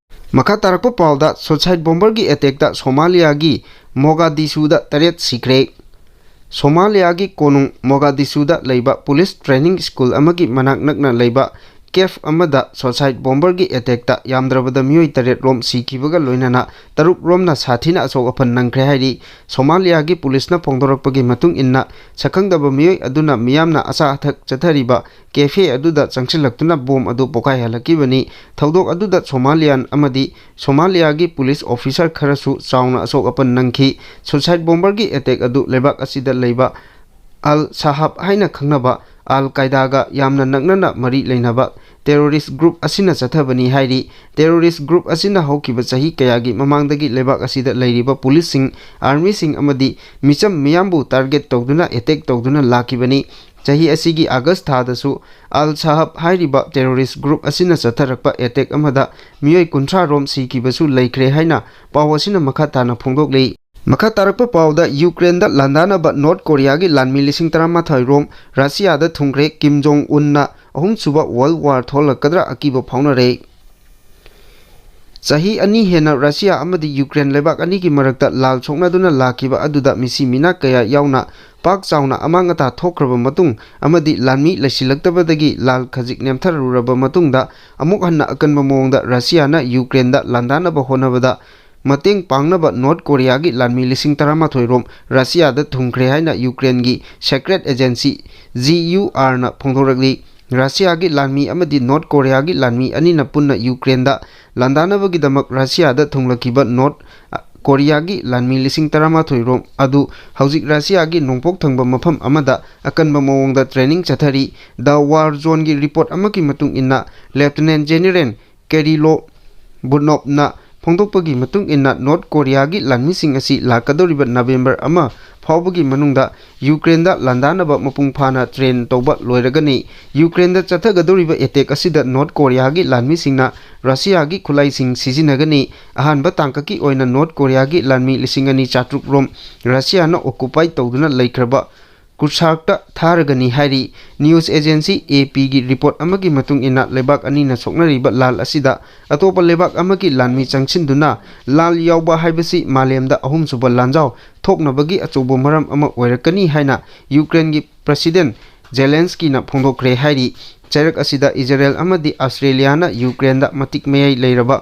ꯃꯈꯥ ꯇꯥꯔꯛꯄ ꯄꯥꯎꯗ, ꯁꯨꯏꯁꯥꯏꯗ ꯕꯣꯝꯕꯔꯒꯤ ꯑꯦꯇꯦꯛꯇ ꯁꯣꯃꯥꯂꯤꯌꯥꯒꯤ ꯃꯣꯒꯥꯗꯤꯁꯨꯗ ꯇꯔꯦꯠ ꯁꯤꯈ꯭ꯔꯦ꯫ ꯁꯣꯃꯥꯂꯤꯌꯥꯒꯤ ꯀꯣꯅꯨꯡ ꯃꯣꯒꯥꯗꯤꯁꯨꯗ ꯂꯩꯕ ꯄꯨꯂꯤꯁ ꯇ꯭ꯔꯦꯅꯤꯡ ꯁ꯭ꯀꯨꯜ ꯑꯃꯒꯤ ꯃꯅꯥꯛ ꯅꯛꯅ ꯂꯩꯕ ꯀꯦꯐ ꯑꯃꯗ ꯁꯨꯏꯁꯥꯏꯗ ꯕꯣꯝꯕꯔꯒꯤ ꯑꯦꯇꯦꯛꯇ ꯌꯥꯝꯗ꯭ꯔꯕꯗ ꯃꯤꯑꯣꯏ ꯇꯔꯦꯠ ꯔꯣꯝ ꯁꯤꯈꯤꯕꯒ ꯂꯣꯏꯅꯅ ꯇꯔꯨꯛ ꯔꯣꯝꯅ ꯁꯥꯊꯤꯅ ꯑꯁꯣꯛ ꯑꯄꯟ ꯅꯪꯈ꯭ꯔꯦ ꯍꯥꯏꯔꯤ꯫ ꯁꯣꯃꯥꯂꯤꯌꯥꯒꯤ ꯄꯨꯂꯤꯁꯅ ꯐꯣꯡꯗꯣꯔꯛꯄꯒꯤ ꯃꯇꯨꯡ ꯏꯟꯅ, ꯁꯛꯈꯪꯗꯕ ꯃꯤꯑꯣꯏ ꯑꯗꯨꯅ ꯃꯤꯌꯥꯝꯅ ꯑꯆꯥ ꯑꯊꯛ ꯆꯠꯊꯔꯤꯕ ꯀꯦꯐꯦ ꯑꯗꯨꯗ ꯆꯪꯁꯤꯜꯂꯛꯇꯨꯅ ꯕꯣꯝ ꯑꯗꯨ ꯄꯣꯈꯥꯏꯍꯜꯂꯛꯈꯤꯕꯅꯤ꯫ ꯊꯧꯗꯣꯛ ꯑꯗꯨꯗ ꯁꯣꯃꯥꯂꯤꯌꯥꯟ ꯑꯃꯗꯤ ꯁꯣꯃꯥꯂꯤꯌꯥꯒꯤ ꯄꯨꯂꯤꯁ ꯑꯣꯐꯤꯁꯔ ꯈꯔꯁꯨ ꯆꯥꯎꯅ ꯑꯁꯣꯛ ꯑꯄꯟ ꯅꯪꯈꯤ꯫ ꯁꯨꯏꯁꯥꯏꯗ ꯕꯣꯝꯕꯔꯒꯤ ꯑꯦꯇꯦꯛ ꯑꯗꯨ ꯂꯩꯕꯥꯛ ꯑꯁꯤꯗ ꯂꯩꯕ ꯑꯜ ꯁꯥꯍꯥꯕ ꯍꯥꯏꯅ ꯈꯪꯅꯕ ꯑꯜ ꯀꯥꯏꯗꯥꯒ ꯌꯥꯝꯅ ꯅꯛꯅꯅ ꯃꯔꯤ ꯂꯩꯅꯕ terrorist group ꯑꯁꯤꯅ ꯆꯠꯊꯕꯅꯤ ꯍꯥꯏꯔꯤ꯫ Terrorist group ꯑꯁꯤꯅ ꯍꯧꯈꯤꯕ ꯆꯍꯤ ꯀꯌꯥꯒꯤ ꯃꯃꯥꯡꯗꯒꯤ ꯂꯩꯕꯥꯛ ꯑꯁꯤꯗ ꯂꯩꯔꯤꯕ policeꯁꯤꯡ, armyꯁꯤꯡ ꯑꯃꯗꯤ ꯃꯤꯆꯝ ꯃꯤꯌꯥꯝꯕꯨ target ꯇꯧꯗꯨꯅ attack ꯇꯧꯗꯨꯅ ꯂꯥꯛꯈꯤꯕꯅꯤ꯫ ꯆꯍꯤ ꯑꯁꯤꯒꯤ August ꯊꯥꯗꯁꯨ ꯑꯜ ꯁꯍꯥꯕ ꯍꯥꯏꯔꯤꯕ terrorist group ꯑꯁꯤꯅ ꯆꯠꯊꯔꯛꯄ attack ꯑꯃꯗ ꯃꯤꯑꯣꯏ ꯀꯨꯟꯊ꯭ꯔꯥ ꯔꯣꯝ ꯁꯤꯈꯤꯕꯁꯨ ꯂꯩꯈ꯭ꯔꯦ ꯍꯥꯏꯅ ꯄꯥꯎ ꯑꯁꯤꯅ ꯃꯈꯥ ꯇꯥꯅ ꯐꯣꯡꯗꯣꯛꯂꯤ꯫ ꯃꯈꯥ ꯇꯥꯔꯛꯄ ꯄꯥꯎꯗ, ꯌꯨꯀ꯭ꯔꯦꯟꯗ ꯂꯥꯟꯗꯥꯅꯕ ꯅꯣꯔꯠ ꯀꯣꯔꯤꯌꯥꯒꯤ ꯂꯥꯟꯃꯤ ꯂꯤꯁꯤꯡ ꯇꯔꯥꯃꯥꯊꯣꯏ ꯔꯣꯝ ꯔꯁꯤꯌꯥꯗ ꯊꯨꯡꯈ꯭ꯔꯦ꯫ ꯀꯤꯝ ꯖꯣꯡ ꯎꯟꯅ ꯑꯍꯨꯝꯁꯨꯕ World War ꯊꯣꯛꯂꯛꯀꯗ꯭ꯔꯥ ꯑꯀꯤꯕ ꯐꯥꯎꯅꯔꯦ꯫ ꯆꯍꯤ ꯑꯅꯤ ꯍꯦꯟꯅ ꯔꯁꯤꯌꯥ ꯑꯃꯗꯤ ꯌꯨꯀ꯭ꯔꯦꯟ ꯂꯩꯕꯥꯛ ꯑꯅꯤꯒꯤ ꯃꯔꯛꯇ ꯂꯥꯜ ꯁꯣꯛꯅꯗꯨꯅ ꯂꯥꯛꯈꯤꯕ ꯑꯗꯨꯗ ꯃꯤꯁꯤ ꯃꯤꯅꯥ ꯀꯌꯥ ꯌꯥꯎꯅ ꯄꯥꯛ ꯆꯥꯎꯅ ꯑꯃꯥꯡ ꯑꯇꯥ ꯊꯣꯛꯈ꯭ꯔꯕ ꯃꯇꯨꯡ ꯑꯃꯗꯤ ꯂꯥꯟꯃꯤ ꯂꯩꯁꯤꯜꯂꯛꯇꯕꯗꯒꯤ ꯂꯥꯜ ꯈꯖꯤꯛ ꯅꯦꯝꯊꯔꯨꯔꯕ ꯃꯇꯨꯡꯗ, ꯑꯃꯨꯛ ꯍꯟꯅ ꯑꯀꯟꯕ ꯃꯑꯣꯡꯗ ꯔꯁꯤꯌꯥꯅ ꯌꯨꯀ꯭ꯔꯦꯟꯗ ꯂꯥꯟꯗꯥꯅꯕ ꯍꯣꯠꯅꯕꯗ ꯃꯇꯦꯡ ꯄꯥꯡꯅꯕ ꯅꯣꯔꯠ ꯀꯣꯔꯤꯌꯥꯒꯤ ꯂꯥꯟꯃꯤ ꯂꯤꯁꯤꯡ ꯇꯔꯥꯃꯥꯊꯣꯏ ꯔꯣꯝ ꯔꯁꯤꯌꯥꯗ ꯊꯨꯡꯈ꯭ꯔꯦ ꯍꯥꯏꯅ ꯌꯨꯀ꯭ꯔꯦꯟꯒꯤ secret agency G U R ꯅ ꯐꯣꯡꯗꯣꯔꯛꯂꯤ꯫ ꯔꯁꯤꯌꯥꯒꯤ ꯂꯥꯟꯃꯤ ꯑꯃꯗꯤ ꯅꯣꯔꯠ ꯀꯣꯔꯤꯌꯥꯒꯤ ꯂꯥꯟꯃꯤ ꯑꯅꯤꯅ ꯄꯨꯟꯅ ꯌꯨꯀ꯭ꯔꯦꯟꯗ ꯂꯥꯟꯗꯥꯅꯕꯒꯤꯗꯃꯛ ꯔꯁꯤꯌꯥꯗ ꯊꯨꯡꯂꯛꯈꯤꯕ ꯅꯣꯔꯠ ꯀꯣꯔꯤꯌꯥꯒꯤ ꯂꯥꯟꯃꯤ ꯂꯤꯁꯤꯡ ꯇꯔꯥꯃꯥꯊꯣꯏ ꯔꯣꯝ ꯑꯗꯨ ꯍꯧꯖꯤꯛ ꯔꯁꯤꯌꯥꯒꯤ ꯅꯣꯡꯄꯣꯛ ꯊꯪꯕ ꯃꯐꯝ ꯑꯃꯗ ꯑꯀꯟꯕ ꯃꯑꯣꯡꯗ training ꯆꯠꯊꯔꯤ꯫ The War Zoneꯒꯤ report ꯑꯃꯒꯤ ꯃꯇꯨꯡ ꯏꯟꯅ, Lieutenant General ꯀꯦꯔꯤꯂꯣ ꯕꯨꯅꯣꯞꯅ ꯐꯣꯡꯗꯣꯛꯄꯒꯤ ꯃꯇꯨꯡ ꯏꯟꯅ, ꯅꯣꯔꯠ ꯀꯣꯔꯤꯌꯥꯒꯤ ꯂꯥꯟꯃꯤꯁꯤꯡ ꯑꯁꯤ ꯂꯥꯛꯀꯗꯧꯔꯤꯕ ꯅꯕꯦꯝꯕꯔ ꯑꯃ ꯐꯥꯎꯕꯒꯤ ꯃꯅꯨꯡꯗ ꯌꯨꯀ꯭ꯔꯦꯟꯗ ꯂꯥꯟꯗꯥꯅꯕ ꯃꯄꯨꯡ ꯐꯥꯅ train ꯇꯧꯕ ꯂꯣꯏꯔꯒꯅꯤ꯫ ꯌꯨꯀ꯭ꯔꯦꯟꯗ ꯆꯠꯊꯒꯗꯧꯔꯤꯕ attack ꯑꯁꯤꯗ ꯅꯣꯔꯠ ꯀꯣꯔꯤꯌꯥꯒꯤ ꯂꯥꯟꯃꯤꯁꯤꯡꯅ ꯔꯁꯤꯌꯥꯒꯤ ꯈꯨꯠꯂꯥꯏꯁꯤꯡ ꯁꯤꯖꯤꯟꯅꯒꯅꯤ꯫ ꯑꯍꯥꯟꯕ ꯇꯥꯡꯀꯛꯀꯤ ꯑꯣꯏꯅ ꯅꯣꯔꯠ ꯀꯣꯔꯤꯌꯥꯒꯤ ꯂꯥꯟꯃꯤ ꯂꯤꯁꯤꯡ ꯑꯅꯤ ꯆꯥꯇ꯭ꯔꯨꯛ ꯔꯣꯝ ꯔꯁꯤꯌꯥꯅ occupy ꯇꯧꯗꯨꯅ ꯂꯩꯈ꯭ꯔꯕ ꯀꯨꯔꯁꯥꯛꯇ ꯊꯥꯔꯒꯅꯤ ꯍꯥꯏꯔꯤ꯫ News agency A Pꯒꯤ report ꯑꯃꯒꯤ ꯃꯇꯨꯡ ꯏꯟꯅ, ꯂꯩꯕꯥꯛ ꯑꯅꯤꯅ ꯁꯣꯛꯅꯔꯤꯕ ꯂꯥꯜ ꯑꯁꯤꯗ ꯑꯇꯣꯞꯄ ꯂꯩꯕꯥꯛ ꯑꯃꯒꯤ ꯂꯥꯟꯃꯤ ꯆꯪꯁꯤꯟꯗꯨꯅ ꯂꯥꯜ ꯌꯥꯎꯕ ꯍꯥꯏꯕꯁꯤ ꯃꯥꯂꯦꯝꯗ ꯑꯍꯨꯝꯁꯨꯕ ꯂꯥꯟꯖꯥꯎ ꯊꯣꯛꯅꯕꯒꯤ ꯑꯆꯧꯕ ꯃꯔꯝ ꯑꯃ ꯑꯣꯏꯔꯛꯀꯅꯤ ꯍꯥꯏꯅ ꯌꯨꯀ꯭ꯔꯦꯟꯒꯤ President ꯖꯦꯂꯦꯟꯁꯀꯤꯅ ꯐꯣꯡꯗꯣꯛꯈ꯭ꯔꯦ ꯍꯥꯏꯔꯤ꯫ ꯆꯩꯔꯛ ꯑꯁꯤꯗ ꯏꯖꯔꯦꯜ ꯑꯃꯗꯤ ꯑꯁꯇ꯭ꯔꯦꯂꯤꯌꯥꯅ ꯌꯨꯀ꯭ꯔꯦꯟꯗ ꯃꯇꯤꯛ ꯃꯌꯥꯏ ꯂꯩꯔꯕ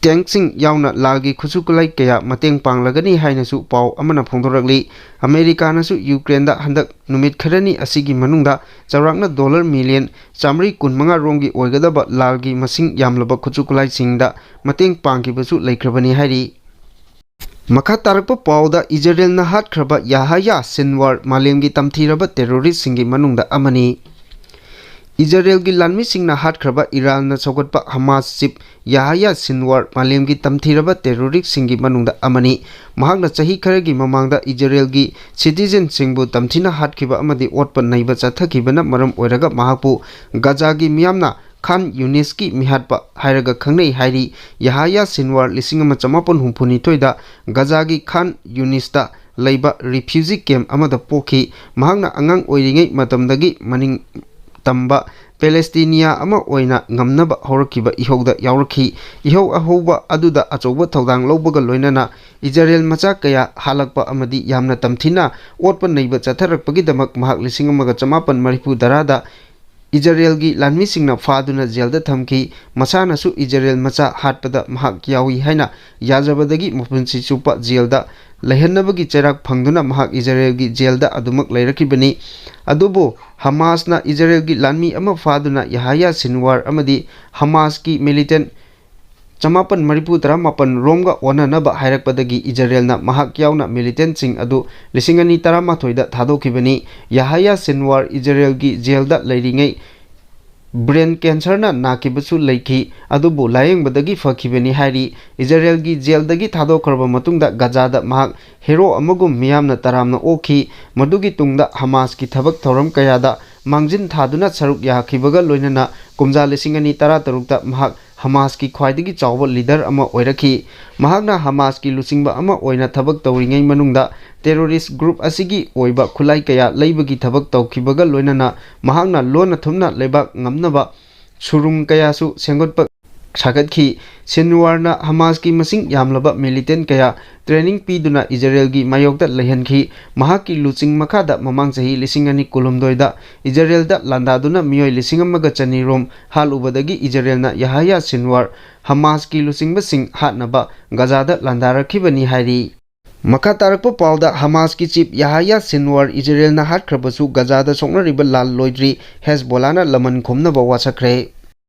tank ꯁꯤꯡ ꯌꯥꯎꯅ ꯂꯥꯜꯒꯤ ꯈꯨꯠꯁꯨ ꯈꯨꯠꯂꯥꯏ ꯀꯌꯥ ꯃꯇꯦꯡ ꯄꯥꯡꯂꯒꯅꯤ ꯍꯥꯏꯅꯁꯨ ꯄꯥꯎ ꯑꯃꯅ ꯐꯣꯡꯗꯣꯔꯛꯂꯤ꯫ ꯑꯃꯦꯔꯤꯀꯥꯅꯁꯨ ꯌꯨꯀ꯭ꯔꯦꯟꯗ ꯍꯟꯗꯛ ꯅꯨꯃꯤꯠ ꯈꯔꯅꯤ ꯑꯁꯤꯒꯤ ꯃꯅꯨꯡꯗ ꯆꯥꯎꯔꯥꯛꯅ ꯗꯣꯂꯔ ꯃꯤꯂꯤꯌꯟ ꯆꯥꯃꯔꯤ ꯀꯨꯟꯃꯉꯥ ꯔꯣꯝꯒꯤ ꯑꯣꯏꯒꯗꯕ ꯂꯥꯜꯒꯤ ꯃꯁꯤꯡ ꯌꯥꯝꯂꯕ ꯈꯨꯠꯁꯨ ꯈꯨꯠꯂꯥꯏꯁꯤꯡꯗ ꯃꯇꯦꯡ ꯄꯥꯡꯈꯤꯕꯁꯨ ꯂꯩꯈ꯭ꯔꯕꯅꯤ ꯍꯥꯏꯔꯤ꯫ ꯃꯈꯥ ꯇꯥꯔꯛꯄ ꯄꯥꯎꯗ, ꯏꯖꯔꯦꯜꯅ ꯍꯥꯠꯈ꯭ꯔꯕ ꯌꯥꯍꯌꯥ ꯁꯤꯟꯋꯥꯔ ꯃꯥꯂꯦꯝꯒꯤ ꯇꯝꯊꯤꯔꯕ terrorist ꯁꯤꯡꯒꯤ ꯃꯅꯨꯡꯗ ꯑꯃꯅꯤ꯫ ꯏꯖꯔꯦꯜꯒꯤ ꯂꯥꯟꯃꯤꯁꯤꯡꯅ ꯍꯥꯠꯈ꯭ꯔꯕ ꯏꯔꯥꯟꯅ ꯁꯧꯒꯠꯄ ꯍꯃꯥꯁ ꯆꯤꯞ ꯌꯥꯍꯌꯥ ꯁꯤꯟꯋꯥꯔ ꯃꯥꯂꯦꯝꯒꯤ ꯇꯝꯊꯤꯔꯕ ꯇꯦꯔꯣꯔꯤꯁꯁꯤꯡꯒꯤ ꯃꯅꯨꯡꯗ ꯑꯃꯅꯤ꯫ ꯃꯍꯥꯛꯅ ꯆꯍꯤ ꯈꯔꯒꯤ ꯃꯃꯥꯡꯗ ꯏꯖꯔꯦꯜꯒꯤ ꯁꯤꯇꯤꯖꯦꯟꯁꯤꯡꯕꯨ ꯇꯝꯊꯤꯅ ꯍꯥꯠꯈꯤꯕ ꯑꯃꯗꯤ ꯑꯣꯠꯄ ꯅꯩꯕ ꯆꯠꯊꯈꯤꯕꯅ ꯃꯔꯝ ꯑꯣꯏꯔꯒ ꯃꯍꯥꯛꯄꯨ ꯒꯖꯥꯒꯤ ꯃꯤꯌꯥꯝꯅ ꯈꯥꯟ ꯌꯨꯅꯤꯁꯀꯤ ꯃꯤꯍꯥꯠꯄ ꯍꯥꯏꯔꯒ ꯈꯪꯅꯩ ꯍꯥꯏꯔꯤ꯫ ꯌꯥꯍꯌꯥ ꯁꯤꯟꯋꯥꯔ ꯂꯤꯁꯤꯡ ꯑꯃ ꯆꯃꯥꯄꯟ ꯍꯨꯝꯐꯨꯅꯤꯊꯣꯏꯗ ꯒꯖꯥꯒꯤ ꯈꯥꯟ ꯌꯨꯅꯤꯁꯇ ꯂꯩꯕ ꯔꯤꯐ꯭ꯌꯨꯖꯤ ꯀꯦꯝꯞ ꯑꯃꯗ ꯄꯣꯛꯈꯤ꯫ ꯃꯍꯥꯛꯅ ꯑꯉꯥꯡ ꯑꯣꯏꯔꯤꯉꯩ ꯃꯇꯝꯗꯒꯤ ꯃꯅꯤꯡ ꯇꯝꯕ ꯄꯦꯂꯦꯁꯇꯤꯅꯤꯌꯥ ꯑꯃ ꯑꯣꯏꯅ ꯉꯝꯅꯕ ꯍꯧꯔꯛꯈꯤꯕ ꯏꯍꯧꯗ ꯌꯥꯎꯔꯛꯈꯤ꯫ ꯏꯍꯧ ꯑꯍꯧꯕ ꯑꯗꯨꯗ ꯑꯆꯧꯕ ꯊꯧꯗꯥꯡ ꯂꯧꯕꯒ ꯂꯣꯏꯅꯅ ꯏꯖꯔꯦꯜ ꯃꯆꯥ ꯀꯌꯥ ꯍꯥꯠꯂꯛꯄ ꯑꯃꯗꯤ ꯌꯥꯝꯅ ꯇꯝꯊꯤꯅ ꯑꯣꯠꯄ ꯅꯩꯕ ꯆꯠꯊꯔꯛꯄꯒꯤꯗꯃꯛ ꯃꯍꯥꯛ ꯂꯤꯁꯤꯡ ꯑꯃꯒ ꯆꯃꯥꯄꯟ ꯃꯔꯤꯐꯨ ꯇꯔꯥꯗ ꯏꯖꯔꯦꯜꯒꯤ ꯂꯥꯟꯃꯤꯁꯤꯡꯅ ꯐꯥꯗꯨꯅ ꯖꯦꯜꯗ ꯊꯝꯈꯤ꯫ ꯃꯁꯥꯅꯁꯨ ꯏꯖꯔꯦꯜ ꯃꯆꯥ ꯍꯥꯠꯄꯗ ꯃꯍꯥꯛ ꯌꯥꯎꯏ ꯍꯥꯏꯅ ꯌꯥꯖꯕꯗꯒꯤ ꯃꯄꯨꯟꯁꯤ ꯆꯨꯞꯄ ꯖꯦꯜꯗ ꯂꯩꯍꯟꯅꯕꯒꯤ ꯆꯩꯔꯥꯛ ꯐꯪꯗꯨꯅ ꯃꯍꯥꯛ ꯏꯖꯔꯦꯜꯒꯤ ꯖꯦꯜꯗ ꯑꯗꯨꯃꯛ ꯂꯩꯔꯛꯈꯤꯕꯅꯤ꯫ ꯑꯗꯨꯕꯨ ꯍꯃꯥꯁꯅ ꯏꯖꯔꯦꯜꯒꯤ ꯂꯥꯟꯃꯤ ꯑꯃ ꯐꯥꯗꯨꯅ ꯌꯥꯍꯌꯥ ꯁꯤꯟꯋꯥꯔ ꯑꯃꯗꯤ ꯍꯃꯥꯁꯀꯤ ꯃꯤꯂꯤꯇꯦꯟ ꯆꯃꯥꯄꯟ ꯃꯔꯤꯐꯨ ꯇꯔꯥꯃꯥꯄꯟ ꯔꯣꯝꯒ ꯑꯣꯟꯅꯅꯕ ꯍꯥꯏꯔꯛꯄꯗꯒꯤ ꯏꯖꯔꯦꯜꯅ ꯃꯍꯥꯛ ꯌꯥꯎꯅ ꯃꯤꯂꯤꯇꯦꯟꯁꯤꯡ ꯑꯗꯨ ꯂꯤꯁꯤꯡ ꯑꯅꯤ ꯇꯔꯥꯃꯥꯊꯣꯏꯗ ꯊꯥꯗꯣꯛꯈꯤꯕꯅꯤ꯫ ꯌꯥꯍꯌꯥ ꯁꯤꯟꯋꯥꯔ ꯏꯖꯔꯦꯜꯒꯤ ꯖꯦꯜꯗ ꯂꯩꯔꯤꯉꯩ ꯕ꯭ꯔꯦꯟ ꯀꯦꯟꯁꯔꯅ ꯅꯥꯈꯤꯕꯁꯨ ꯂꯩꯈꯤ, ꯑꯗꯨꯕꯨ ꯂꯥꯌꯦꯡꯕꯗꯒꯤ ꯐꯈꯤꯕꯅꯤ ꯍꯥꯏꯔꯤ꯫ ꯏꯖꯔꯦꯜꯒꯤ ꯖꯦꯜꯗꯒꯤ ꯊꯥꯗꯣꯛꯈ꯭ꯔꯕ ꯃꯇꯨꯡꯗ ꯒꯖꯥꯗ ꯃꯍꯥꯛ ꯍꯦꯔꯣ ꯑꯃꯒꯨꯝ ꯃꯤꯌꯥꯝꯅ ꯇꯔꯥꯝꯅ ꯑꯣꯛꯈꯤ꯫ ꯃꯗꯨꯒꯤ ꯇꯨꯡꯗ ꯍꯃꯥꯁꯀꯤ ꯊꯕꯛ ꯊꯧꯔꯝ ꯀꯌꯥꯗ ꯃꯥꯡꯖꯤꯟ ꯊꯥꯗꯨꯅ ꯁꯔꯨꯛ ꯌꯥꯈꯤꯕꯒ ꯂꯣꯏꯅꯅ ꯀꯨꯝꯖꯥ ꯂꯤꯁꯤꯡ ꯑꯅꯤ ꯇꯔꯥꯇꯔꯨꯛꯇ ꯃꯍꯥꯛ ꯍꯃꯥꯁꯀꯤ ꯈ꯭ꯋꯥꯏꯗꯒꯤ ꯆꯥꯎꯕ ꯂꯤꯗꯔ ꯑꯃ ꯑꯣꯏꯔꯛꯈꯤ꯫ ꯃꯍꯥꯛꯅ ꯍꯃꯥꯁꯀꯤ ꯂꯨꯆꯤꯡꯕ ꯑꯃ ꯑꯣꯏꯅ ꯊꯕꯛ ꯇꯧꯔꯤꯉꯩ ꯃꯅꯨꯡꯗ ꯇꯦꯔꯣꯔꯤꯁ ꯒ꯭ꯔꯨꯞ ꯑꯁꯤꯒꯤ ꯑꯣꯏꯕ ꯈꯨꯠꯂꯥꯏ ꯀꯌꯥ ꯂꯩꯕꯒꯤ ꯊꯕꯛ ꯇꯧꯈꯤꯕꯒ ꯂꯣꯏꯅꯅ ꯃꯍꯥꯛꯅ ꯂꯣꯟꯅ ꯊꯨꯝꯅ ꯂꯩꯕꯥꯛ ꯉꯝꯅꯕ ꯁꯨꯔꯨꯡ ꯀꯌꯥꯁꯨ ꯁꯦꯝꯒꯠꯄ ꯁꯥꯒꯠꯈꯤ꯫ ꯁꯤꯟꯋꯥꯔꯅ ꯍꯃꯥꯁꯀꯤ ꯃꯁꯤꯡ ꯌꯥꯝꯂꯕ ꯃꯤꯂꯤꯇꯦꯟ ꯀꯌꯥ ꯇ꯭ꯔꯦꯅꯤꯡ ꯄꯤꯗꯨꯅ ꯏꯖꯔꯦꯜꯒꯤ ꯃꯥꯌꯣꯛꯇ ꯂꯩꯍꯟꯈꯤ꯫ ꯃꯍꯥꯛꯀꯤ ꯂꯨꯆꯤꯡ ꯃꯈꯥꯗ ꯃꯃꯥꯡ ꯆꯍꯤ ꯂꯤꯁꯤꯡ ꯑꯅꯤ ꯀꯨꯟꯍꯨꯝꯗꯣꯏꯗ ꯏꯖꯔꯦꯜꯗ ꯂꯥꯟꯗꯥꯗꯨꯅ ꯃꯤꯑꯣꯏ ꯂꯤꯁꯤꯡ ꯑꯃꯒ ꯆꯅꯤ ꯔꯣꯝ ꯍꯥꯠꯂꯨꯕꯗꯒꯤ ꯏꯖꯔꯦꯜꯅ ꯌꯥꯍꯌꯥ ꯁꯤꯟꯋꯥꯔ ꯍꯃꯥꯁꯀꯤ ꯂꯨꯆꯤꯡꯕꯁꯤꯡ ꯍꯥꯠꯅꯕ ꯒꯖꯥꯗ ꯂꯥꯟꯗꯥꯔꯛꯈꯤꯕꯅꯤ ꯍꯥꯏꯔꯤ꯫ ꯃꯈꯥ ꯇꯥꯔꯛꯄ ꯄꯥꯎꯗ ꯍꯃꯥꯁꯀꯤ ꯆꯤꯞ ꯌꯥꯍꯌꯥ ꯁꯤꯟꯋꯥꯔ ꯏꯖꯔꯦꯜꯅ ꯍꯥꯠꯈ꯭ꯔꯕꯁꯨ ꯒꯖꯥꯗ ꯁꯣꯛꯅꯔꯤꯕ ꯂꯥꯜ ꯂꯣꯏꯗ꯭ꯔꯤ, ꯍꯦꯖꯕꯣꯂꯥꯅ ꯂꯃꯟ ꯈꯨꯝꯅꯕ ꯋꯥꯁꯛꯈ꯭ꯔꯦ꯫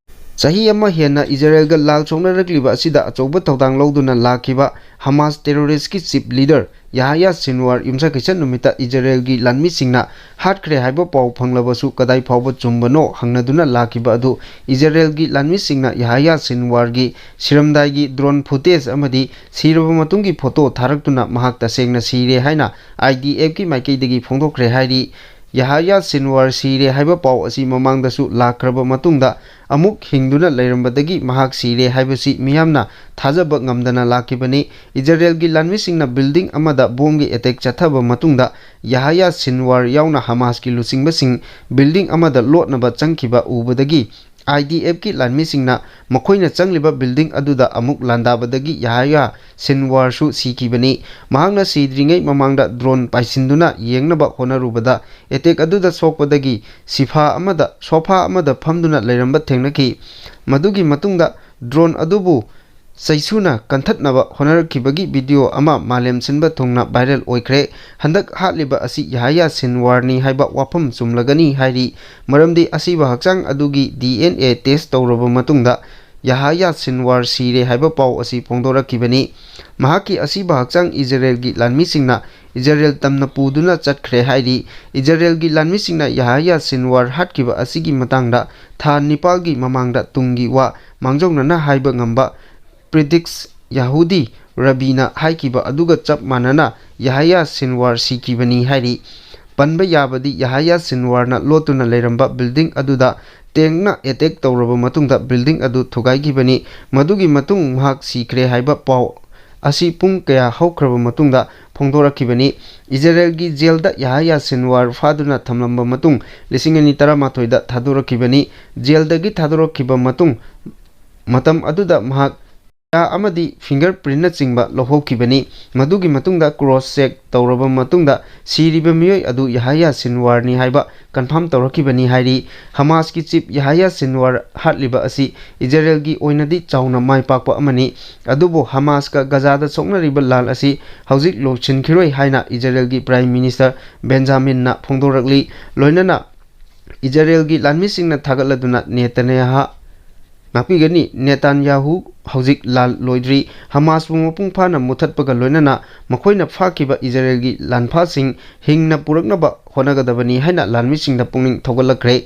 ꯆꯍꯤ ꯑꯃ ꯍꯦꯟꯅ ꯏꯖꯔꯦꯜꯒ ꯂꯥꯜ ꯁꯣꯛꯅꯔꯛꯂꯤꯕ ꯑꯁꯤꯗ ꯑꯆꯧꯕ ꯊꯧꯗꯥꯡ ꯂꯧꯗꯨꯅ ꯂꯥꯛꯈꯤꯕ ꯍꯃꯥꯁ ꯇꯦꯔꯣꯔꯤꯁꯀꯤ ꯆꯤꯞ ꯂꯤꯗꯔ ꯌꯥꯍꯌꯥ ꯁꯤꯟꯋꯥꯔ ꯌꯨꯝꯁꯀꯩꯁ ꯅꯨꯃꯤꯠꯇ ꯏꯖꯔꯦꯜꯒꯤ ꯂꯥꯟꯃꯤꯁꯤꯡꯅ ꯍꯥꯠꯈ꯭ꯔꯦ ꯍꯥꯏꯕ ꯄꯥꯎ ꯐꯪꯂꯕꯁꯨ ꯀꯗꯥꯏ ꯐꯥꯎꯕ ꯆꯨꯝꯕꯅꯣ ꯍꯪꯅꯗꯨꯅ ꯂꯥꯛꯈꯤꯕ ꯑꯗꯨ ꯏꯖꯔꯦꯜꯒꯤ ꯂꯥꯟꯃꯤꯁꯤꯡꯅ ꯌꯥꯍꯌꯥ ꯁꯤꯟꯋꯥꯔꯒꯤ ꯁꯤꯔꯝꯗꯥꯏꯒꯤ ꯗ꯭ꯔꯣꯟ ꯐꯨꯇꯦꯖ ꯑꯃꯗꯤ ꯁꯤꯔꯕ ꯃꯇꯨꯡꯒꯤ ꯐꯣꯇꯣ ꯊꯥꯔꯛꯇꯨꯅ ꯃꯍꯥꯛ ꯇꯁꯦꯡꯅ ꯁꯤꯔꯦ ꯍꯥꯏꯅ ꯑꯥꯏ ꯗꯤ ꯑꯦꯐꯀꯤ ꯃꯥꯏꯀꯩꯗꯒꯤ ꯐꯣꯡꯗꯣꯛꯈ꯭ꯔꯦ ꯍꯥꯏꯔꯤ꯫ ꯌꯥꯍꯌꯥ ꯁꯤꯟꯋꯥꯔ ꯁꯤꯔꯦ ꯍꯥꯏꯕ ꯄꯥꯎ ꯑꯁꯤ ꯃꯃꯥꯡꯗꯁꯨ ꯂꯥꯛꯈ꯭ꯔꯕ ꯃꯇꯨꯡꯗ ꯑꯃꯨꯛ ꯍꯤꯡꯗꯨꯅ ꯂꯩꯔꯝꯕꯗꯒꯤ ꯃꯍꯥꯛ ꯁꯤꯔꯦ ꯍꯥꯏꯕꯁꯤ ꯃꯤꯌꯥꯝꯅ ꯊꯥꯖꯕ ꯉꯝꯗꯅ ꯂꯥꯛꯈꯤꯕꯅꯤ꯫ ꯏꯖꯔꯦꯜꯒꯤ ꯂꯥꯟꯃꯤꯁꯤꯡꯅ ꯕꯤꯜꯗꯤꯡ ꯑꯃꯗ ꯕꯣꯝꯒꯤ ꯑꯦꯇꯦꯛ ꯆꯠꯊꯕ ꯃꯇꯨꯡꯗ ꯌꯥꯍꯌꯥ ꯁꯤꯟꯋꯥꯔ ꯌꯥꯎꯅ ꯍꯃꯥꯁꯀꯤ ꯂꯨꯆꯤꯡꯕꯁꯤꯡ ꯕꯤꯜꯗꯤꯡ ꯑꯃꯗ ꯂꯣꯠꯅꯕ ꯆꯪꯈꯤꯕ ꯎꯕꯗꯒꯤ ꯑꯥꯏ ꯗꯤ ꯑꯦꯐꯀꯤ ꯂꯥꯟꯃꯤꯁꯤꯡꯅ ꯃꯈꯣꯏꯅ ꯆꯪꯂꯤꯕ ꯕꯤꯜꯗꯤꯡ ꯑꯗꯨꯗ ꯑꯃꯨꯛ ꯂꯥꯟꯗꯥꯕꯗꯒꯤ ꯌꯥꯍꯌꯥ ꯁꯤꯟꯋꯥꯔꯁꯨ ꯁꯤꯈꯤꯕꯅꯤ꯫ ꯃꯍꯥꯛꯅ ꯁꯤꯗ꯭ꯔꯤꯉꯩ ꯃꯃꯥꯡꯗ ꯗ꯭ꯔꯣꯟ ꯄꯥꯏꯁꯤꯟꯗꯨꯅ ꯌꯦꯡꯅꯕ ꯍꯣꯠꯅꯔꯨꯕꯗ ꯑꯦꯇꯦꯛ ꯑꯗꯨꯗ ꯁꯣꯛꯄꯗꯒꯤ ꯁꯤꯐꯥ ꯑꯃꯗ, ꯁꯣꯐꯥ ꯑꯃꯗ ꯐꯝꯗꯨꯅ ꯂꯩꯔꯝꯕ ꯊꯦꯡꯅꯈꯤ꯫ ꯃꯗꯨꯒꯤ ꯃꯇꯨꯡꯗ ꯗ꯭ꯔꯣꯟ ꯑꯗꯨꯕꯨ ꯆꯩꯁꯨꯅ ꯀꯟꯊꯠꯅꯕ ꯍꯣꯠꯅꯔꯛꯈꯤꯕꯒꯤ ꯚꯤꯗꯤꯑꯣ ꯑꯃ ꯃꯥꯂꯦꯝ ꯁꯤꯟꯕ ꯊꯨꯡꯅ ꯚꯥꯏꯔꯦꯜ ꯑꯣꯏꯈ꯭ꯔꯦ꯫ ꯍꯟꯗꯛ ꯍꯥꯠꯂꯤꯕ ꯑꯁꯤ ꯌꯥꯍꯌꯥ ꯁꯤꯟꯋꯥꯔꯅꯤ ꯍꯥꯏꯕ ꯋꯥꯐꯝ ꯆꯨꯝꯂꯒꯅꯤ ꯍꯥꯏꯔꯤ, ꯃꯔꯝꯗꯤ ꯑꯁꯤꯕ ꯍꯛꯆꯥꯡ ꯑꯗꯨꯒꯤ ꯗꯤ ꯑꯦꯟ ꯑꯦ ꯇꯦꯁ ꯇꯧꯔꯕ ꯃꯇꯨꯡꯗ ꯌꯥꯍꯌꯥ ꯁꯤꯟꯋꯥꯔ ꯁꯤꯔꯦ ꯍꯥꯏꯕ ꯄꯥꯎ ꯑꯁꯤ ꯐꯣꯡꯗꯣꯔꯛꯈꯤꯕꯅꯤ꯫ ꯃꯍꯥꯛꯀꯤ ꯑꯁꯤꯕ ꯍꯛꯆꯥꯡ ꯏꯖꯔꯦꯜꯒꯤ ꯂꯥꯟꯃꯤꯁꯤꯡꯅ ꯏꯖꯔꯦꯜ ꯇꯝꯅ ꯄꯨꯗꯨꯅ ꯆꯠꯈ꯭ꯔꯦ ꯍꯥꯏꯔꯤ꯫ ꯏꯖꯔꯦꯜꯒꯤ ꯂꯥꯟꯃꯤꯁꯤꯡꯅ ꯌꯥꯍꯌꯥ ꯁꯤꯟꯋꯥꯔ ꯍꯥꯠꯈꯤꯕ ꯑꯁꯤꯒꯤ ꯃꯇꯥꯡꯗ ꯊꯥ ꯅꯤꯄꯥꯜꯒꯤ ꯃꯃꯥꯡꯗ ꯇꯨꯡꯒꯤ ꯋꯥ ꯃꯥꯡꯖꯧꯅꯅ ꯍꯥꯏꯕ ꯉꯝꯕ ꯄ꯭ꯔꯤꯗꯤꯛꯁ ꯌꯥꯍꯨꯗꯤ ꯔꯕꯤꯅ ꯍꯥꯏꯈꯤꯕ ꯑꯗꯨꯒ ꯆꯞ ꯃꯥꯟꯅꯅ ꯌꯥꯍꯌꯥ ꯁꯤꯟꯋꯥꯔ ꯁꯤꯈꯤꯕꯅꯤ ꯍꯥꯏꯔꯤ꯫ ꯄꯟꯕ ꯌꯥꯕꯗꯤ ꯌꯥꯍꯌꯥ ꯁꯤꯟꯋꯥꯔꯅ ꯂꯣꯠꯇꯨꯅ ꯂꯩꯔꯝꯕ ꯕꯤꯜꯗꯤꯡ ꯑꯗꯨꯗ ꯇꯦꯡꯅ ꯑꯦꯇꯦꯛ ꯇꯧꯔꯕ ꯃꯇꯨꯡꯗ ꯕꯤꯜꯗꯤꯡ ꯑꯗꯨ ꯊꯨꯒꯥꯏꯈꯤꯕꯅꯤ꯫ ꯃꯗꯨꯒꯤ ꯃꯇꯨꯡ ꯃꯍꯥꯛ ꯁꯤꯈ꯭ꯔꯦ ꯍꯥꯏꯕ ꯄꯥꯎ ꯑꯁꯤ ꯄꯨꯡ ꯀꯌꯥ ꯍꯧꯈ꯭ꯔꯕ ꯃꯇꯨꯡꯗ ꯐꯣꯡꯗꯣꯔꯛꯈꯤꯕꯅꯤ꯫ ꯏꯖꯔꯦꯜꯒꯤ ꯖꯦꯜꯗ ꯌꯥꯍꯌꯥ ꯁꯤꯟꯋꯥꯔ ꯐꯥꯗꯨꯅ ꯊꯝꯂꯝꯕ ꯃꯇꯨꯡ ꯂꯤꯁꯤꯡ ꯑꯅꯤ ꯇꯔꯥꯃꯥꯊꯣꯏꯗ ꯊꯥꯗꯣꯔꯛꯈꯤꯕꯅꯤ꯫ ꯖꯦꯜꯗꯒꯤ ꯊꯥꯗꯣꯔꯛꯈꯤꯕ ꯃꯇꯨꯡ ꯃꯇꯝ ꯑꯗꯨꯗ ꯃꯍꯥꯛ ꯌꯥ ꯑꯃꯗꯤ ꯐꯤꯡꯒꯔ ꯄ꯭ꯔꯤꯟꯅꯆꯤꯡꯕ ꯂꯧꯍꯧꯈꯤꯕꯅꯤ꯫ ꯃꯗꯨꯒꯤ ꯃꯇꯨꯡꯗ ꯀ꯭ꯔꯣꯁ ꯆꯦꯛ ꯇꯧꯔꯕ ꯃꯇꯨꯡꯗ ꯁꯤꯔꯤꯕ ꯃꯤꯑꯣꯏ ꯑꯗꯨ ꯌꯥꯍꯌꯥ ꯁꯤꯟꯋꯥꯔꯅꯤ ꯍꯥꯏꯕ ꯀꯟꯐꯥꯔꯝ ꯇꯧꯔꯛꯈꯤꯕꯅꯤ ꯍꯥꯏꯔꯤ꯫ ꯍꯃꯥꯁꯀꯤ ꯆꯤꯞ ꯌꯥꯍꯌꯥ ꯁꯤꯟꯋꯥꯔ ꯍꯥꯠꯂꯤꯕ ꯑꯁꯤ ꯏꯖꯔꯦꯜꯒꯤ ꯑꯣꯏꯅꯗꯤ ꯆꯥꯎꯅ ꯃꯥꯏ ꯄꯥꯛꯄ ꯑꯃꯅꯤ꯫ ꯑꯗꯨꯕꯨ ꯍꯃꯥꯁꯀ ꯒꯖꯥꯗ ꯁꯣꯛꯅꯔꯤꯕ ꯂꯥꯟ ꯑꯁꯤ ꯍꯧꯖꯤꯛ ꯂꯣꯏꯁꯤꯟꯈꯤꯔꯣꯏ ꯍꯥꯏꯅ ꯏꯖꯔꯦꯜꯒꯤ ꯄ꯭ꯔꯥꯏꯝ ꯃꯤꯅꯤꯁꯇꯔ ꯕꯦꯟꯖꯥꯃꯤꯟꯅ ꯐꯣꯡꯗꯣꯔꯛꯂꯤ꯫ ꯂꯣꯏꯅꯅ ꯏꯖꯔꯦꯜꯒꯤ ꯂꯥꯟꯃꯤꯁꯤꯡꯅ ꯊꯥꯒꯠꯂꯗꯨꯅ ꯅꯦꯇꯅꯌꯥꯍ ꯉꯥꯛꯄꯤꯒꯅꯤ꯫ ꯅꯦꯇꯥꯟꯌꯥꯍꯨ ꯍꯧꯖꯤꯛ ꯂꯥꯜ ꯂꯣꯏꯗ꯭ꯔꯤ꯫ ꯍꯃꯥꯁꯄꯨ ꯃꯄꯨꯡ ꯐꯥꯅ ꯃꯨꯊꯠꯄꯒ ꯂꯣꯏꯅꯅ ꯃꯈꯣꯏꯅ ꯐꯥꯈꯤꯕ ꯏꯖꯔꯦꯜꯒꯤ ꯂꯥꯟꯐꯥꯁꯤꯡ ꯍꯤꯡꯅ ꯄꯨꯔꯛꯅꯕ ꯍꯣꯠꯅꯒꯗꯕꯅꯤ ꯍꯥꯏꯅ ꯂꯥꯟꯃꯤꯁꯤꯡꯗ ꯄꯨꯛꯅꯤꯡ ꯊꯧꯒꯠꯂꯛꯈ꯭ꯔꯦ꯫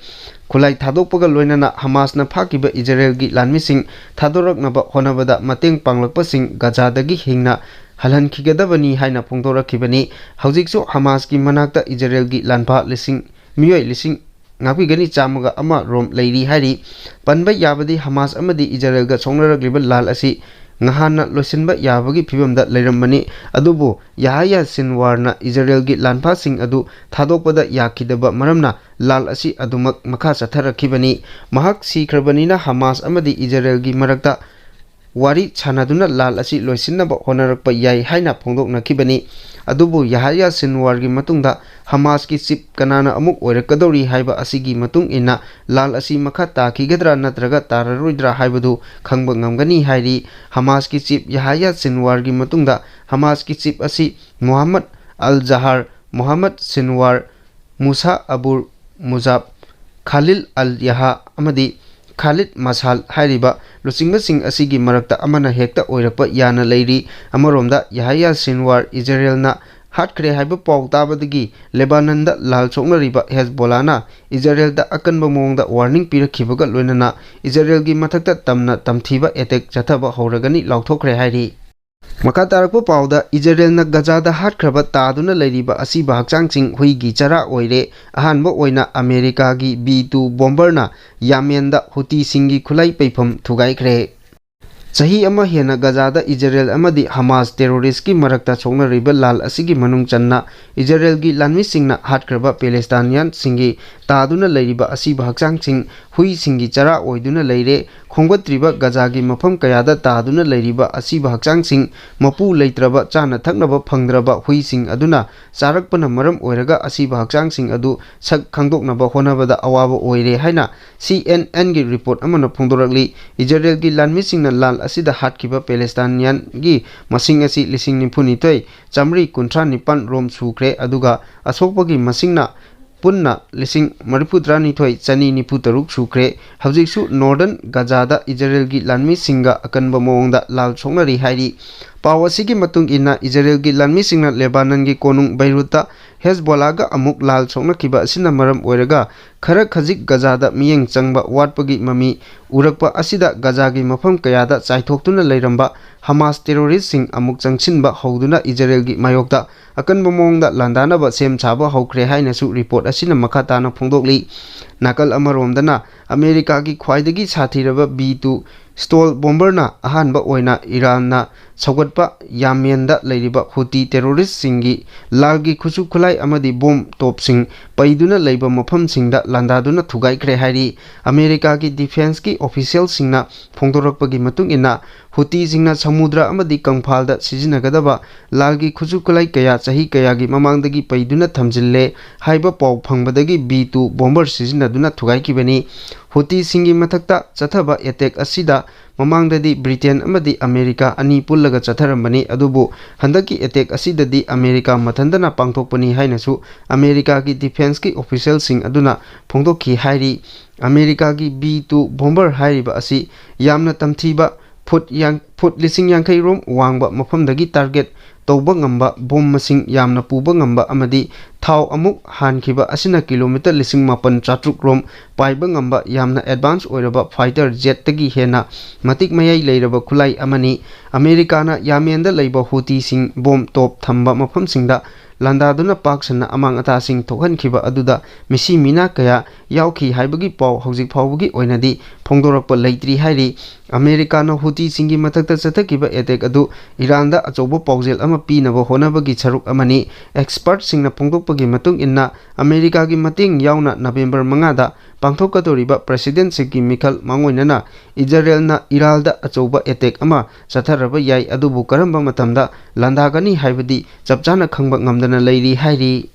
ꯈꯨꯠꯂꯥꯏ ꯊꯥꯗꯣꯛꯄꯒ ꯂꯣꯏꯅꯅ ꯍꯃꯥꯁꯅ ꯐꯥꯈꯤꯕ ꯏꯖꯔꯦꯜꯒꯤ ꯂꯥꯟꯃꯤꯁꯤꯡ ꯊꯥꯗꯣꯔꯛꯅꯕ ꯍꯣꯠꯅꯕꯗ ꯃꯇꯦꯡ ꯄꯥꯡꯂꯛꯄꯁꯤꯡ ꯒꯖꯥꯗꯒꯤ ꯍꯤꯡꯅ ꯍꯜꯍꯟꯈꯤꯒꯗꯕꯅꯤ ꯍꯥꯏꯅ ꯐꯣꯡꯗꯣꯔꯛꯈꯤꯕꯅꯤ꯫ ꯍꯧꯖꯤꯛꯁꯨ ꯍꯃꯥꯁꯀꯤ ꯃꯅꯥꯛꯇ ꯏꯖꯔꯦꯜꯒꯤ ꯂꯥꯟꯐꯥ ꯂꯤꯁꯤꯡ, ꯃꯤꯑꯣꯏ ꯂꯤꯁꯤꯡ, ꯉꯥꯛꯄꯤꯒꯅꯤ, ꯆꯥꯝꯃꯒ ꯑꯃ ꯔꯣꯝ ꯂꯩꯔꯤ ꯍꯥꯏꯔꯤ꯫ ꯄꯟꯕ ꯌꯥꯕꯗꯤ ꯍꯃꯥꯁ ꯑꯃꯗꯤ ꯏꯖꯔꯦꯜꯒ ꯁꯣꯛꯅꯔꯛꯂꯤꯕ ꯂꯥꯜ ꯑꯁꯤ ꯉꯍꯥꯟꯅ ꯂꯣꯏꯁꯤꯟꯕ ꯌꯥꯕꯒꯤ ꯐꯤꯕꯝꯗ ꯂꯩꯔꯝꯕꯅꯤ, ꯑꯗꯨꯕꯨ ꯌꯥꯍꯌꯥ ꯁꯤꯟꯋꯥꯔꯅ ꯏꯖꯔꯦꯜꯒꯤ ꯂꯥꯟꯐꯥꯁꯤꯡ ꯑꯗꯨ ꯊꯥꯗꯣꯛꯄꯗ ꯌꯥꯈꯤꯗꯕ ꯃꯔꯝꯅ ꯂꯥꯜ ꯑꯁꯤ ꯑꯗꯨꯃꯛ ꯃꯈꯥ ꯆꯠꯊꯔꯛꯈꯤꯕꯅꯤ꯫ ꯃꯍꯥꯛ ꯁꯤꯈ꯭ꯔꯕꯅꯤꯅ ꯍꯃꯥꯁ ꯑꯃꯗꯤ ꯏꯖꯔꯦꯜꯒꯤ ꯃꯔꯛꯇ ꯋꯥꯔꯤ ꯁꯥꯟꯅꯗꯨꯅ ꯂꯥꯜ ꯑꯁꯤ ꯂꯣꯏꯁꯤꯟꯅꯕ ꯍꯣꯠꯅꯔꯛꯄ ꯌꯥꯏ ꯍꯥꯏꯅ ꯐꯣꯡꯗꯣꯛꯅꯈꯤꯕꯅꯤ꯫ ꯑꯗꯨꯕꯨ ꯌꯥꯍꯌꯥ ꯁꯤꯟꯋꯥꯔꯒꯤ ꯃꯇꯨꯡꯗ ꯍꯃꯥꯁꯀꯤ ꯆꯤꯞ ꯀꯅꯥꯅ ꯑꯃꯨꯛ ꯑꯣꯏꯔꯛꯀꯗꯧꯔꯤ ꯍꯥꯏꯕ ꯑꯁꯤꯒꯤ ꯃꯇꯨꯡ ꯏꯟꯅ ꯂꯥꯜ ꯑꯁꯤ ꯃꯈꯥ ꯇꯥꯈꯤꯒꯗ꯭ꯔꯥ ꯅꯠꯇ꯭ꯔꯒ ꯇꯥꯔꯔꯣꯏꯗ꯭ꯔꯥ ꯍꯥꯏꯕꯗꯨ ꯈꯪꯕ ꯉꯝꯒꯅꯤ ꯍꯥꯏꯔꯤ꯫ ꯍꯃꯥꯁꯀꯤ ꯆꯤꯞ ꯌꯥꯍꯌꯥ ꯁꯤꯟꯋꯥꯔꯒꯤ ꯃꯇꯨꯡꯗ ꯍꯃꯥꯁꯀꯤ ꯆꯤꯞ ꯑꯁꯤ ꯃꯣꯍꯝꯃꯗ ꯑꯜ ꯖꯍꯥꯔ, ꯃꯣꯍꯝꯃꯗ ꯁꯤꯟꯋꯥꯔ, ꯃꯨꯁꯥ ꯑꯕꯨꯔ ꯃꯨꯖꯥꯕ, ꯈꯥꯂꯤꯜ ꯑꯜ ꯌꯥꯍꯥ ꯑꯃꯗꯤ ꯈꯥꯂꯤꯗ ꯃꯁꯥꯜ ꯍꯥꯏꯔꯤꯕ ꯂꯨꯆꯤꯡꯕꯁꯤꯡ ꯑꯁꯤꯒꯤ ꯃꯔꯛꯇ ꯑꯃꯅ ꯍꯦꯛꯇ ꯑꯣꯏꯔꯛꯄ ꯌꯥꯅ ꯂꯩꯔꯤ꯫ ꯑꯃꯔꯣꯝꯗ ꯌꯥꯍꯌꯥ ꯁꯤꯟꯋꯥꯔ ꯏꯖꯔꯦꯜꯅ ꯍꯥꯠꯈ꯭ꯔꯦ ꯍꯥꯏꯕ ꯄꯥꯎ ꯇꯥꯕꯗꯒꯤ ꯂꯦꯕꯥꯅꯟꯗ ꯂꯥꯜ ꯁꯣꯛꯅꯔꯤꯕ ꯍꯦꯖꯕꯣꯂꯥꯅ ꯏꯖꯔꯦꯜꯗ ꯑꯀꯟꯕ ꯃꯑꯣꯡꯗ ꯋꯥꯔꯅꯤꯡ ꯄꯤꯔꯛꯈꯤꯕꯒ ꯂꯣꯏꯅꯅ ꯏꯖꯔꯦꯜꯒꯤ ꯃꯊꯛꯇ ꯇꯝꯅ ꯇꯝꯊꯤꯕ ꯑꯦꯇꯦꯛ ꯆꯠꯊꯕ ꯍꯧꯔꯒꯅꯤ ꯂꯥꯎꯊꯣꯛꯈ꯭ꯔꯦ ꯍꯥꯏꯔꯤ꯫ ꯃꯈꯥ ꯇꯥꯔꯛꯄ ꯄꯥꯎꯗ, ꯏꯖꯔꯦꯜꯅ ꯒꯖꯥꯗ ꯍꯥꯠꯈ꯭ꯔꯕ ꯇꯥꯗꯨꯅ ꯂꯩꯔꯤꯕ ꯑꯁꯤꯕ ꯍꯛꯆꯥꯡꯁꯤꯡ ꯍꯨꯏꯒꯤ ꯆꯔꯥ ꯑꯣꯏꯔꯦ꯫ ꯑꯍꯥꯟꯕ ꯑꯣꯏꯅ ꯑꯃꯦꯔꯤꯀꯥꯒꯤ ꯕꯤ ꯇꯨ ꯕꯣꯝꯕꯔꯅ ꯌꯥꯃꯦꯟꯗ ꯍꯨꯇꯤꯁꯤꯡꯒꯤ ꯈꯨꯠꯂꯥꯏ ꯄꯩꯐꯝ ꯊꯨꯒꯥꯏꯈ꯭ꯔꯦ꯫ ꯆꯍꯤ ꯑꯃ ꯍꯦꯟꯅ ꯒꯖꯥꯗ ꯏꯖꯔꯦꯜ ꯑꯃꯗꯤ ꯍꯃꯥꯁ ꯇꯦꯔꯣꯔꯤꯁꯀꯤ ꯃꯔꯛꯇ ꯁꯣꯛꯅꯔꯤꯕ ꯂꯥꯜ ꯑꯁꯤꯒꯤ ꯃꯅꯨꯡ ꯆꯟꯅ ꯏꯖꯔꯦꯜꯒꯤ ꯂꯥꯟꯃꯤꯁꯤꯡꯅ ꯍꯥꯠꯈ꯭ꯔꯕ ꯄꯦꯂꯦꯁꯇꯥꯅꯤꯌꯥꯟꯁꯤꯡꯒꯤ ꯇꯥꯗꯨꯅ ꯂꯩꯔꯤꯕ ꯑꯁꯤꯕ ꯍꯛꯆꯥꯡꯁꯤꯡ ꯍꯨꯏꯁꯤꯡꯒꯤ ꯆꯔꯥ ꯑꯣꯏꯗꯨꯅ ꯂꯩꯔꯦ꯫ ꯈꯣꯝꯒꯠꯇ꯭ꯔꯤꯕ ꯒꯖꯥꯒꯤ ꯃꯐꯝ ꯀꯌꯥꯗ ꯇꯥꯗꯨꯅ ꯂꯩꯔꯤꯕ ꯑꯁꯤꯕ ꯍꯛꯆꯥꯡꯁꯤꯡ, ꯃꯄꯨ ꯂꯩꯇ꯭ꯔꯕ, ꯆꯥꯅ ꯊꯛꯅꯕ ꯐꯪꯗ꯭ꯔꯕ ꯍꯨꯏꯁꯤꯡ ꯑꯗꯨꯅ ꯆꯥꯔꯛꯄꯅ ꯃꯔꯝ ꯑꯣꯏꯔꯒ ꯑꯁꯤꯕ ꯍꯛꯆꯥꯡꯁꯤꯡ ꯑꯗꯨ ꯁꯛ ꯈꯪꯗꯣꯛꯅꯕ ꯍꯣꯠꯅꯕꯗ ꯑꯋꯥꯕ ꯑꯣꯏꯔꯦ ꯍꯥꯏꯅ ꯁꯤ ꯑꯦꯟ ꯑꯦꯟꯒꯤ ꯔꯤꯄꯣꯔꯠ ꯑꯃꯅ ꯐꯣꯡꯗꯣꯔꯛꯂꯤ꯫ ꯏꯖꯔꯦꯜꯒꯤ ꯂꯥꯟꯃꯤꯁꯤꯡꯅ ꯂꯥꯜ ꯑꯁꯤꯗ ꯍꯥꯠꯈꯤꯕ ꯄꯦꯂꯦꯁꯇꯥꯅꯤꯌꯥꯟꯒꯤ ꯃꯁꯤꯡ ꯑꯁꯤ ꯂꯤꯁꯤꯡ ꯅꯤꯐꯨꯅꯤꯊꯣꯏ ꯆꯥꯃꯔꯤ ꯀꯨꯟꯊ꯭ꯔꯥ ꯅꯤꯄꯥꯟ ꯔꯣꯝ ꯁꯨꯈ꯭ꯔꯦ, ꯑꯗꯨꯒ ꯑꯁꯣꯛꯄꯒꯤ ꯃꯁꯤꯡꯅ ꯄꯨꯟꯅ ꯂꯤꯁꯤꯡ ꯃꯔꯤꯐꯨꯇꯔꯥꯅꯤꯊꯣꯏ ꯆꯅꯤ ꯅꯤꯐꯨꯇꯔꯨꯛ ꯁꯨꯈ꯭ꯔꯦ꯫ ꯍꯧꯖꯤꯛꯁꯨ ꯅꯣꯔꯗꯔꯟ ꯒꯖꯥꯗ ꯏꯖꯔꯦꯜꯒꯤ ꯂꯥꯟꯃꯤꯁꯤꯡꯒ ꯑꯀꯟꯕ ꯃꯑꯣꯡꯗ ꯂꯥꯜ ꯁꯣꯛꯅꯔꯤ ꯍꯥꯏꯔꯤ꯫ ꯄꯥꯎ ꯑꯁꯤꯒꯤ ꯃꯇꯨꯡ ꯏꯟꯅ, ꯏꯖꯔꯦꯜꯒꯤ ꯂꯥꯟꯃꯤꯁꯤꯡꯅ ꯂꯦꯕꯥꯅꯟꯒꯤ ꯀꯣꯅꯨꯡ ꯕꯩꯔꯨꯠꯇ ꯍꯦꯖꯕꯣꯂꯥꯒ ꯑꯃꯨꯛ ꯂꯥꯜ ꯁꯣꯛꯅꯈꯤꯕ ꯑꯁꯤꯅ ꯃꯔꯝ ꯑꯣꯏꯔꯒ, ꯈꯔ ꯈꯖꯤꯛ ꯒꯖꯥꯗ ꯃꯤꯠꯌꯦꯡ ꯆꯪꯕ ꯋꯥꯠꯄꯒꯤ ꯃꯃꯤ ꯎꯔꯛꯄ ꯑꯁꯤꯗ, ꯒꯖꯥꯒꯤ ꯃꯐꯝ ꯀꯌꯥꯗ ꯆꯥꯏꯊꯣꯛꯇꯨꯅ ꯂꯩꯔꯝꯕ ꯍꯃꯥꯁ ꯇꯦꯔꯣꯔꯤꯁ꯭ꯠꯁꯤꯡ ꯑꯃꯨꯛ ꯆꯪꯁꯤꯟꯕ ꯍꯧꯗꯨꯅ ꯏꯖꯔꯦꯜꯒꯤ ꯃꯥꯌꯣꯛꯇ ꯑꯀꯟꯕ ꯃꯑꯣꯡꯗ ꯂꯥꯟꯗꯥꯅꯕ ꯁꯦꯝ ꯁꯥꯕ ꯍꯧꯈ꯭ꯔꯦ ꯍꯥꯏꯅꯁꯨ ꯔꯤꯄꯣꯔꯠ ꯑꯁꯤꯅ ꯃꯈꯥ ꯇꯥꯅ ꯐꯣꯡꯗꯣꯛꯂꯤ꯫ ꯅꯥꯀꯜ ꯑꯃꯔꯣꯝꯗꯅ, ꯑꯃꯦꯔꯤꯀꯥꯒꯤ ꯈ꯭ꯋꯥꯏꯗꯒꯤ ꯁꯥꯊꯤꯔꯕ ꯕꯤ ꯇꯨ ꯁ꯭ꯇꯣꯜ ꯕꯣꯝꯕꯔꯅ ꯑꯍꯥꯟꯕ ꯑꯣꯏꯅ ꯏꯔꯥꯟꯅ ꯁꯧꯒꯠꯄ ꯌꯥꯃꯦꯟꯗ ꯂꯩꯔꯤꯕ ꯍꯨꯇꯤ ꯇꯦꯔꯣꯔꯤꯁ꯭ꯠꯁꯤꯡꯒꯤ ꯂꯥꯜꯒꯤ ꯈꯨꯠꯁꯨ ꯈꯨꯠꯂꯥꯏ ꯑꯃꯗꯤ ꯕꯣꯝ ꯇꯣꯞꯁꯤꯡ ꯄꯩꯗꯨꯅ ꯂꯩꯕ ꯃꯐꯝꯁꯤꯡꯗ ꯂꯥꯟꯗꯥꯗꯨꯅ ꯊꯨꯒꯥꯏꯈ꯭ꯔꯦ ꯍꯥꯏꯔꯤ꯫ ꯑꯃꯦꯔꯤꯀꯥꯒꯤ ꯗꯤꯐꯦꯟꯁꯀꯤ ꯑꯣꯐꯤꯁꯤꯌꯦꯜꯁꯤꯡꯅ ꯐꯣꯡꯗꯣꯔꯛꯄꯒꯤ ꯃꯇꯨꯡ ꯏꯟꯅ, ꯍꯨꯇꯤꯁꯤꯡꯅ ꯁꯃꯨꯗ꯭ꯔ ꯑꯃꯗꯤ ꯀꯪꯐꯥꯜꯗ ꯁꯤꯖꯤꯟꯅꯒꯗꯕ ꯂꯥꯜꯒꯤ ꯈꯨꯠꯁꯨ ꯈꯨꯠꯂꯥꯏ ꯀꯌꯥ ꯆꯍꯤ ꯀꯌꯥꯒꯤ ꯃꯃꯥꯡꯗꯒꯤ ꯄꯩꯗꯨꯅ ꯊꯝꯖꯤꯜꯂꯦ ꯍꯥꯏꯕ ꯄꯥꯎ ꯐꯪꯕꯗꯒꯤ ꯕꯤ ꯇꯨ ꯕꯣꯝꯕꯔ ꯁꯤꯖꯤꯟꯅꯗꯨꯅ ꯊꯨꯒꯥꯏꯈꯤꯕꯅꯤ꯫ ꯍꯨꯇꯤꯁꯤꯡꯒꯤ ꯃꯊꯛꯇ ꯆꯠꯊꯕ ꯑꯦꯇꯦꯛ ꯑꯁꯤꯗ ꯃꯃꯥꯡꯗꯗꯤ ꯕ꯭ꯔꯤꯇꯦꯟ ꯑꯃꯗꯤ ꯑꯃꯦꯔꯤꯀꯥ ꯑꯅꯤ ꯄꯨꯜꯂꯒ ꯆꯠꯊꯔꯝꯕꯅꯤ, ꯑꯗꯨꯕꯨ ꯍꯟꯗꯛꯀꯤ ꯑꯦꯇꯦꯛ ꯑꯁꯤꯗꯗꯤ ꯑꯃꯦꯔꯤꯀꯥ ꯃꯊꯟꯇꯅ ꯄꯥꯡꯊꯣꯛꯄꯅꯤ ꯍꯥꯏꯅꯁꯨ ꯑꯃꯦꯔꯤꯀꯥꯒꯤ ꯗꯤꯐꯦꯟꯁꯀꯤ ꯑꯣꯐꯤꯁꯤꯌꯦꯜꯁꯤꯡ ꯑꯗꯨꯅ ꯐꯣꯡꯗꯣꯛꯈꯤ ꯍꯥꯏꯔꯤ꯫ ꯑꯃꯦꯔꯤꯀꯥꯒꯤ ꯕꯤ ꯇꯨ ꯕꯣꯝꯕꯔ ꯍꯥꯏꯔꯤꯕ ꯑꯁꯤ ꯌꯥꯝꯅ ꯇꯝꯊꯤꯕ, ꯐꯨꯠ ꯌꯥꯡ-, ꯐꯨꯠ ꯂꯤꯁꯤꯡ ꯌꯥꯡꯈꯩ ꯔꯣꯝ ꯋꯥꯡꯕ ꯃꯐꯝꯗꯒꯤ ꯇꯥꯔꯒꯦꯠ ꯇꯧꯕ ꯉꯝꯕ, ꯕꯣꯝ ꯃꯁꯤꯡ ꯌꯥꯝꯅ ꯄꯨꯕ ꯉꯝꯕ ꯑꯃꯗꯤ ꯊꯥꯎ ꯑꯃꯨꯛ ꯍꯥꯟꯈꯤꯕ ꯑꯁꯤꯅ ꯀꯤꯂꯣꯃꯤꯇꯔ ꯂꯤꯁꯤꯡ ꯃꯥꯄꯟ ꯆꯥꯇ꯭ꯔꯨꯛ ꯔꯣꯝ ꯄꯥꯏꯕ ꯉꯝꯕ ꯌꯥꯝꯅ ꯑꯦꯗꯚꯥꯟꯁ ꯑꯣꯏꯔꯕ ꯐꯥꯏꯇꯔ ꯖꯦꯠꯇꯒꯤ ꯍꯦꯟꯅ ꯃꯇꯤꯛ ꯃꯌꯥꯏ ꯂꯩꯔꯕ ꯈꯨꯠꯂꯥꯏ ꯑꯃꯅꯤ꯫ ꯑꯃꯦꯔꯤꯀꯥꯅ ꯌꯥꯃꯦꯟꯗ ꯂꯩꯕ ꯍꯨꯇꯤꯁꯤꯡ ꯕꯣꯝ ꯇꯣꯞ ꯊꯝꯕ ꯃꯐꯝꯁꯤꯡꯗ ꯂꯥꯟꯗꯥꯗꯨꯅ ꯄꯥꯛ ꯁꯟꯅ ꯑꯃꯥꯡ ꯑꯇꯥꯁꯤꯡ ꯊꯣꯛꯍꯟꯈꯤꯕ ꯑꯗꯨꯗ ꯃꯤꯁꯤ ꯃꯤꯅꯥ ꯀꯌꯥ ꯌꯥꯎꯈꯤ ꯍꯥꯏꯕꯒꯤ ꯄꯥꯎ ꯍꯧꯖꯤꯛ ꯐꯥꯎꯕꯒꯤ ꯑꯣꯏꯅꯗꯤ ꯐꯣꯡꯗꯣꯔꯛꯄ ꯂꯩꯇ꯭ꯔꯤ ꯍꯥꯏꯔꯤ꯫ ꯑꯃꯦꯔꯤꯀꯥꯅ ꯍꯨꯇꯤꯁꯤꯡꯒꯤ ꯃꯊꯛꯇ ꯆꯠꯊꯈꯤꯕ ꯑꯦꯇꯦꯛ ꯑꯗꯨ ꯏꯔꯥꯟꯗ ꯑꯆꯧꯕ ꯄꯥꯎꯖꯦꯜ ꯑꯃ ꯄꯤꯅꯕ ꯍꯣꯠꯅꯕꯒꯤ ꯁꯔꯨꯛ ꯑꯃꯅꯤ꯫ ꯑꯦꯛꯁꯄꯔꯠꯁꯤꯡꯅ ꯐꯣꯡꯗꯣꯛꯄꯒꯤ ꯃꯇꯨꯡ ꯏꯟꯅ, ꯑꯃꯦꯔꯤꯀꯥꯒꯤ ꯃꯇꯦꯡ ꯌꯥꯎꯅ ꯅꯕꯦꯝꯕꯔ ꯃꯉꯥꯗ ꯄꯥꯡꯊꯣꯛꯀꯗꯧꯔꯤꯕ ꯄ꯭ꯔꯦꯁꯤꯗꯦꯟꯁꯤꯞꯀꯤ ꯃꯤꯈꯜ ꯃꯥꯡꯑꯣꯏꯅꯅ ꯏꯖꯔꯦꯜꯅ ꯏꯔꯥꯜꯗ ꯑꯆꯧꯕ ꯑꯦꯇꯦꯛ ꯑꯃ ꯆꯠꯊꯔꯕ ꯌꯥꯏ, ꯑꯗꯨꯕꯨ ꯀꯔꯝꯕ ꯃꯇꯝꯗ ꯂꯥꯟꯗꯥꯒꯅꯤ ꯍꯥꯏꯕꯗꯤ ꯆꯞ ꯆꯥꯅ ꯈꯪꯕ ꯉꯝꯗꯅ ꯂꯩꯔꯤ ꯍꯥꯏꯔꯤ꯫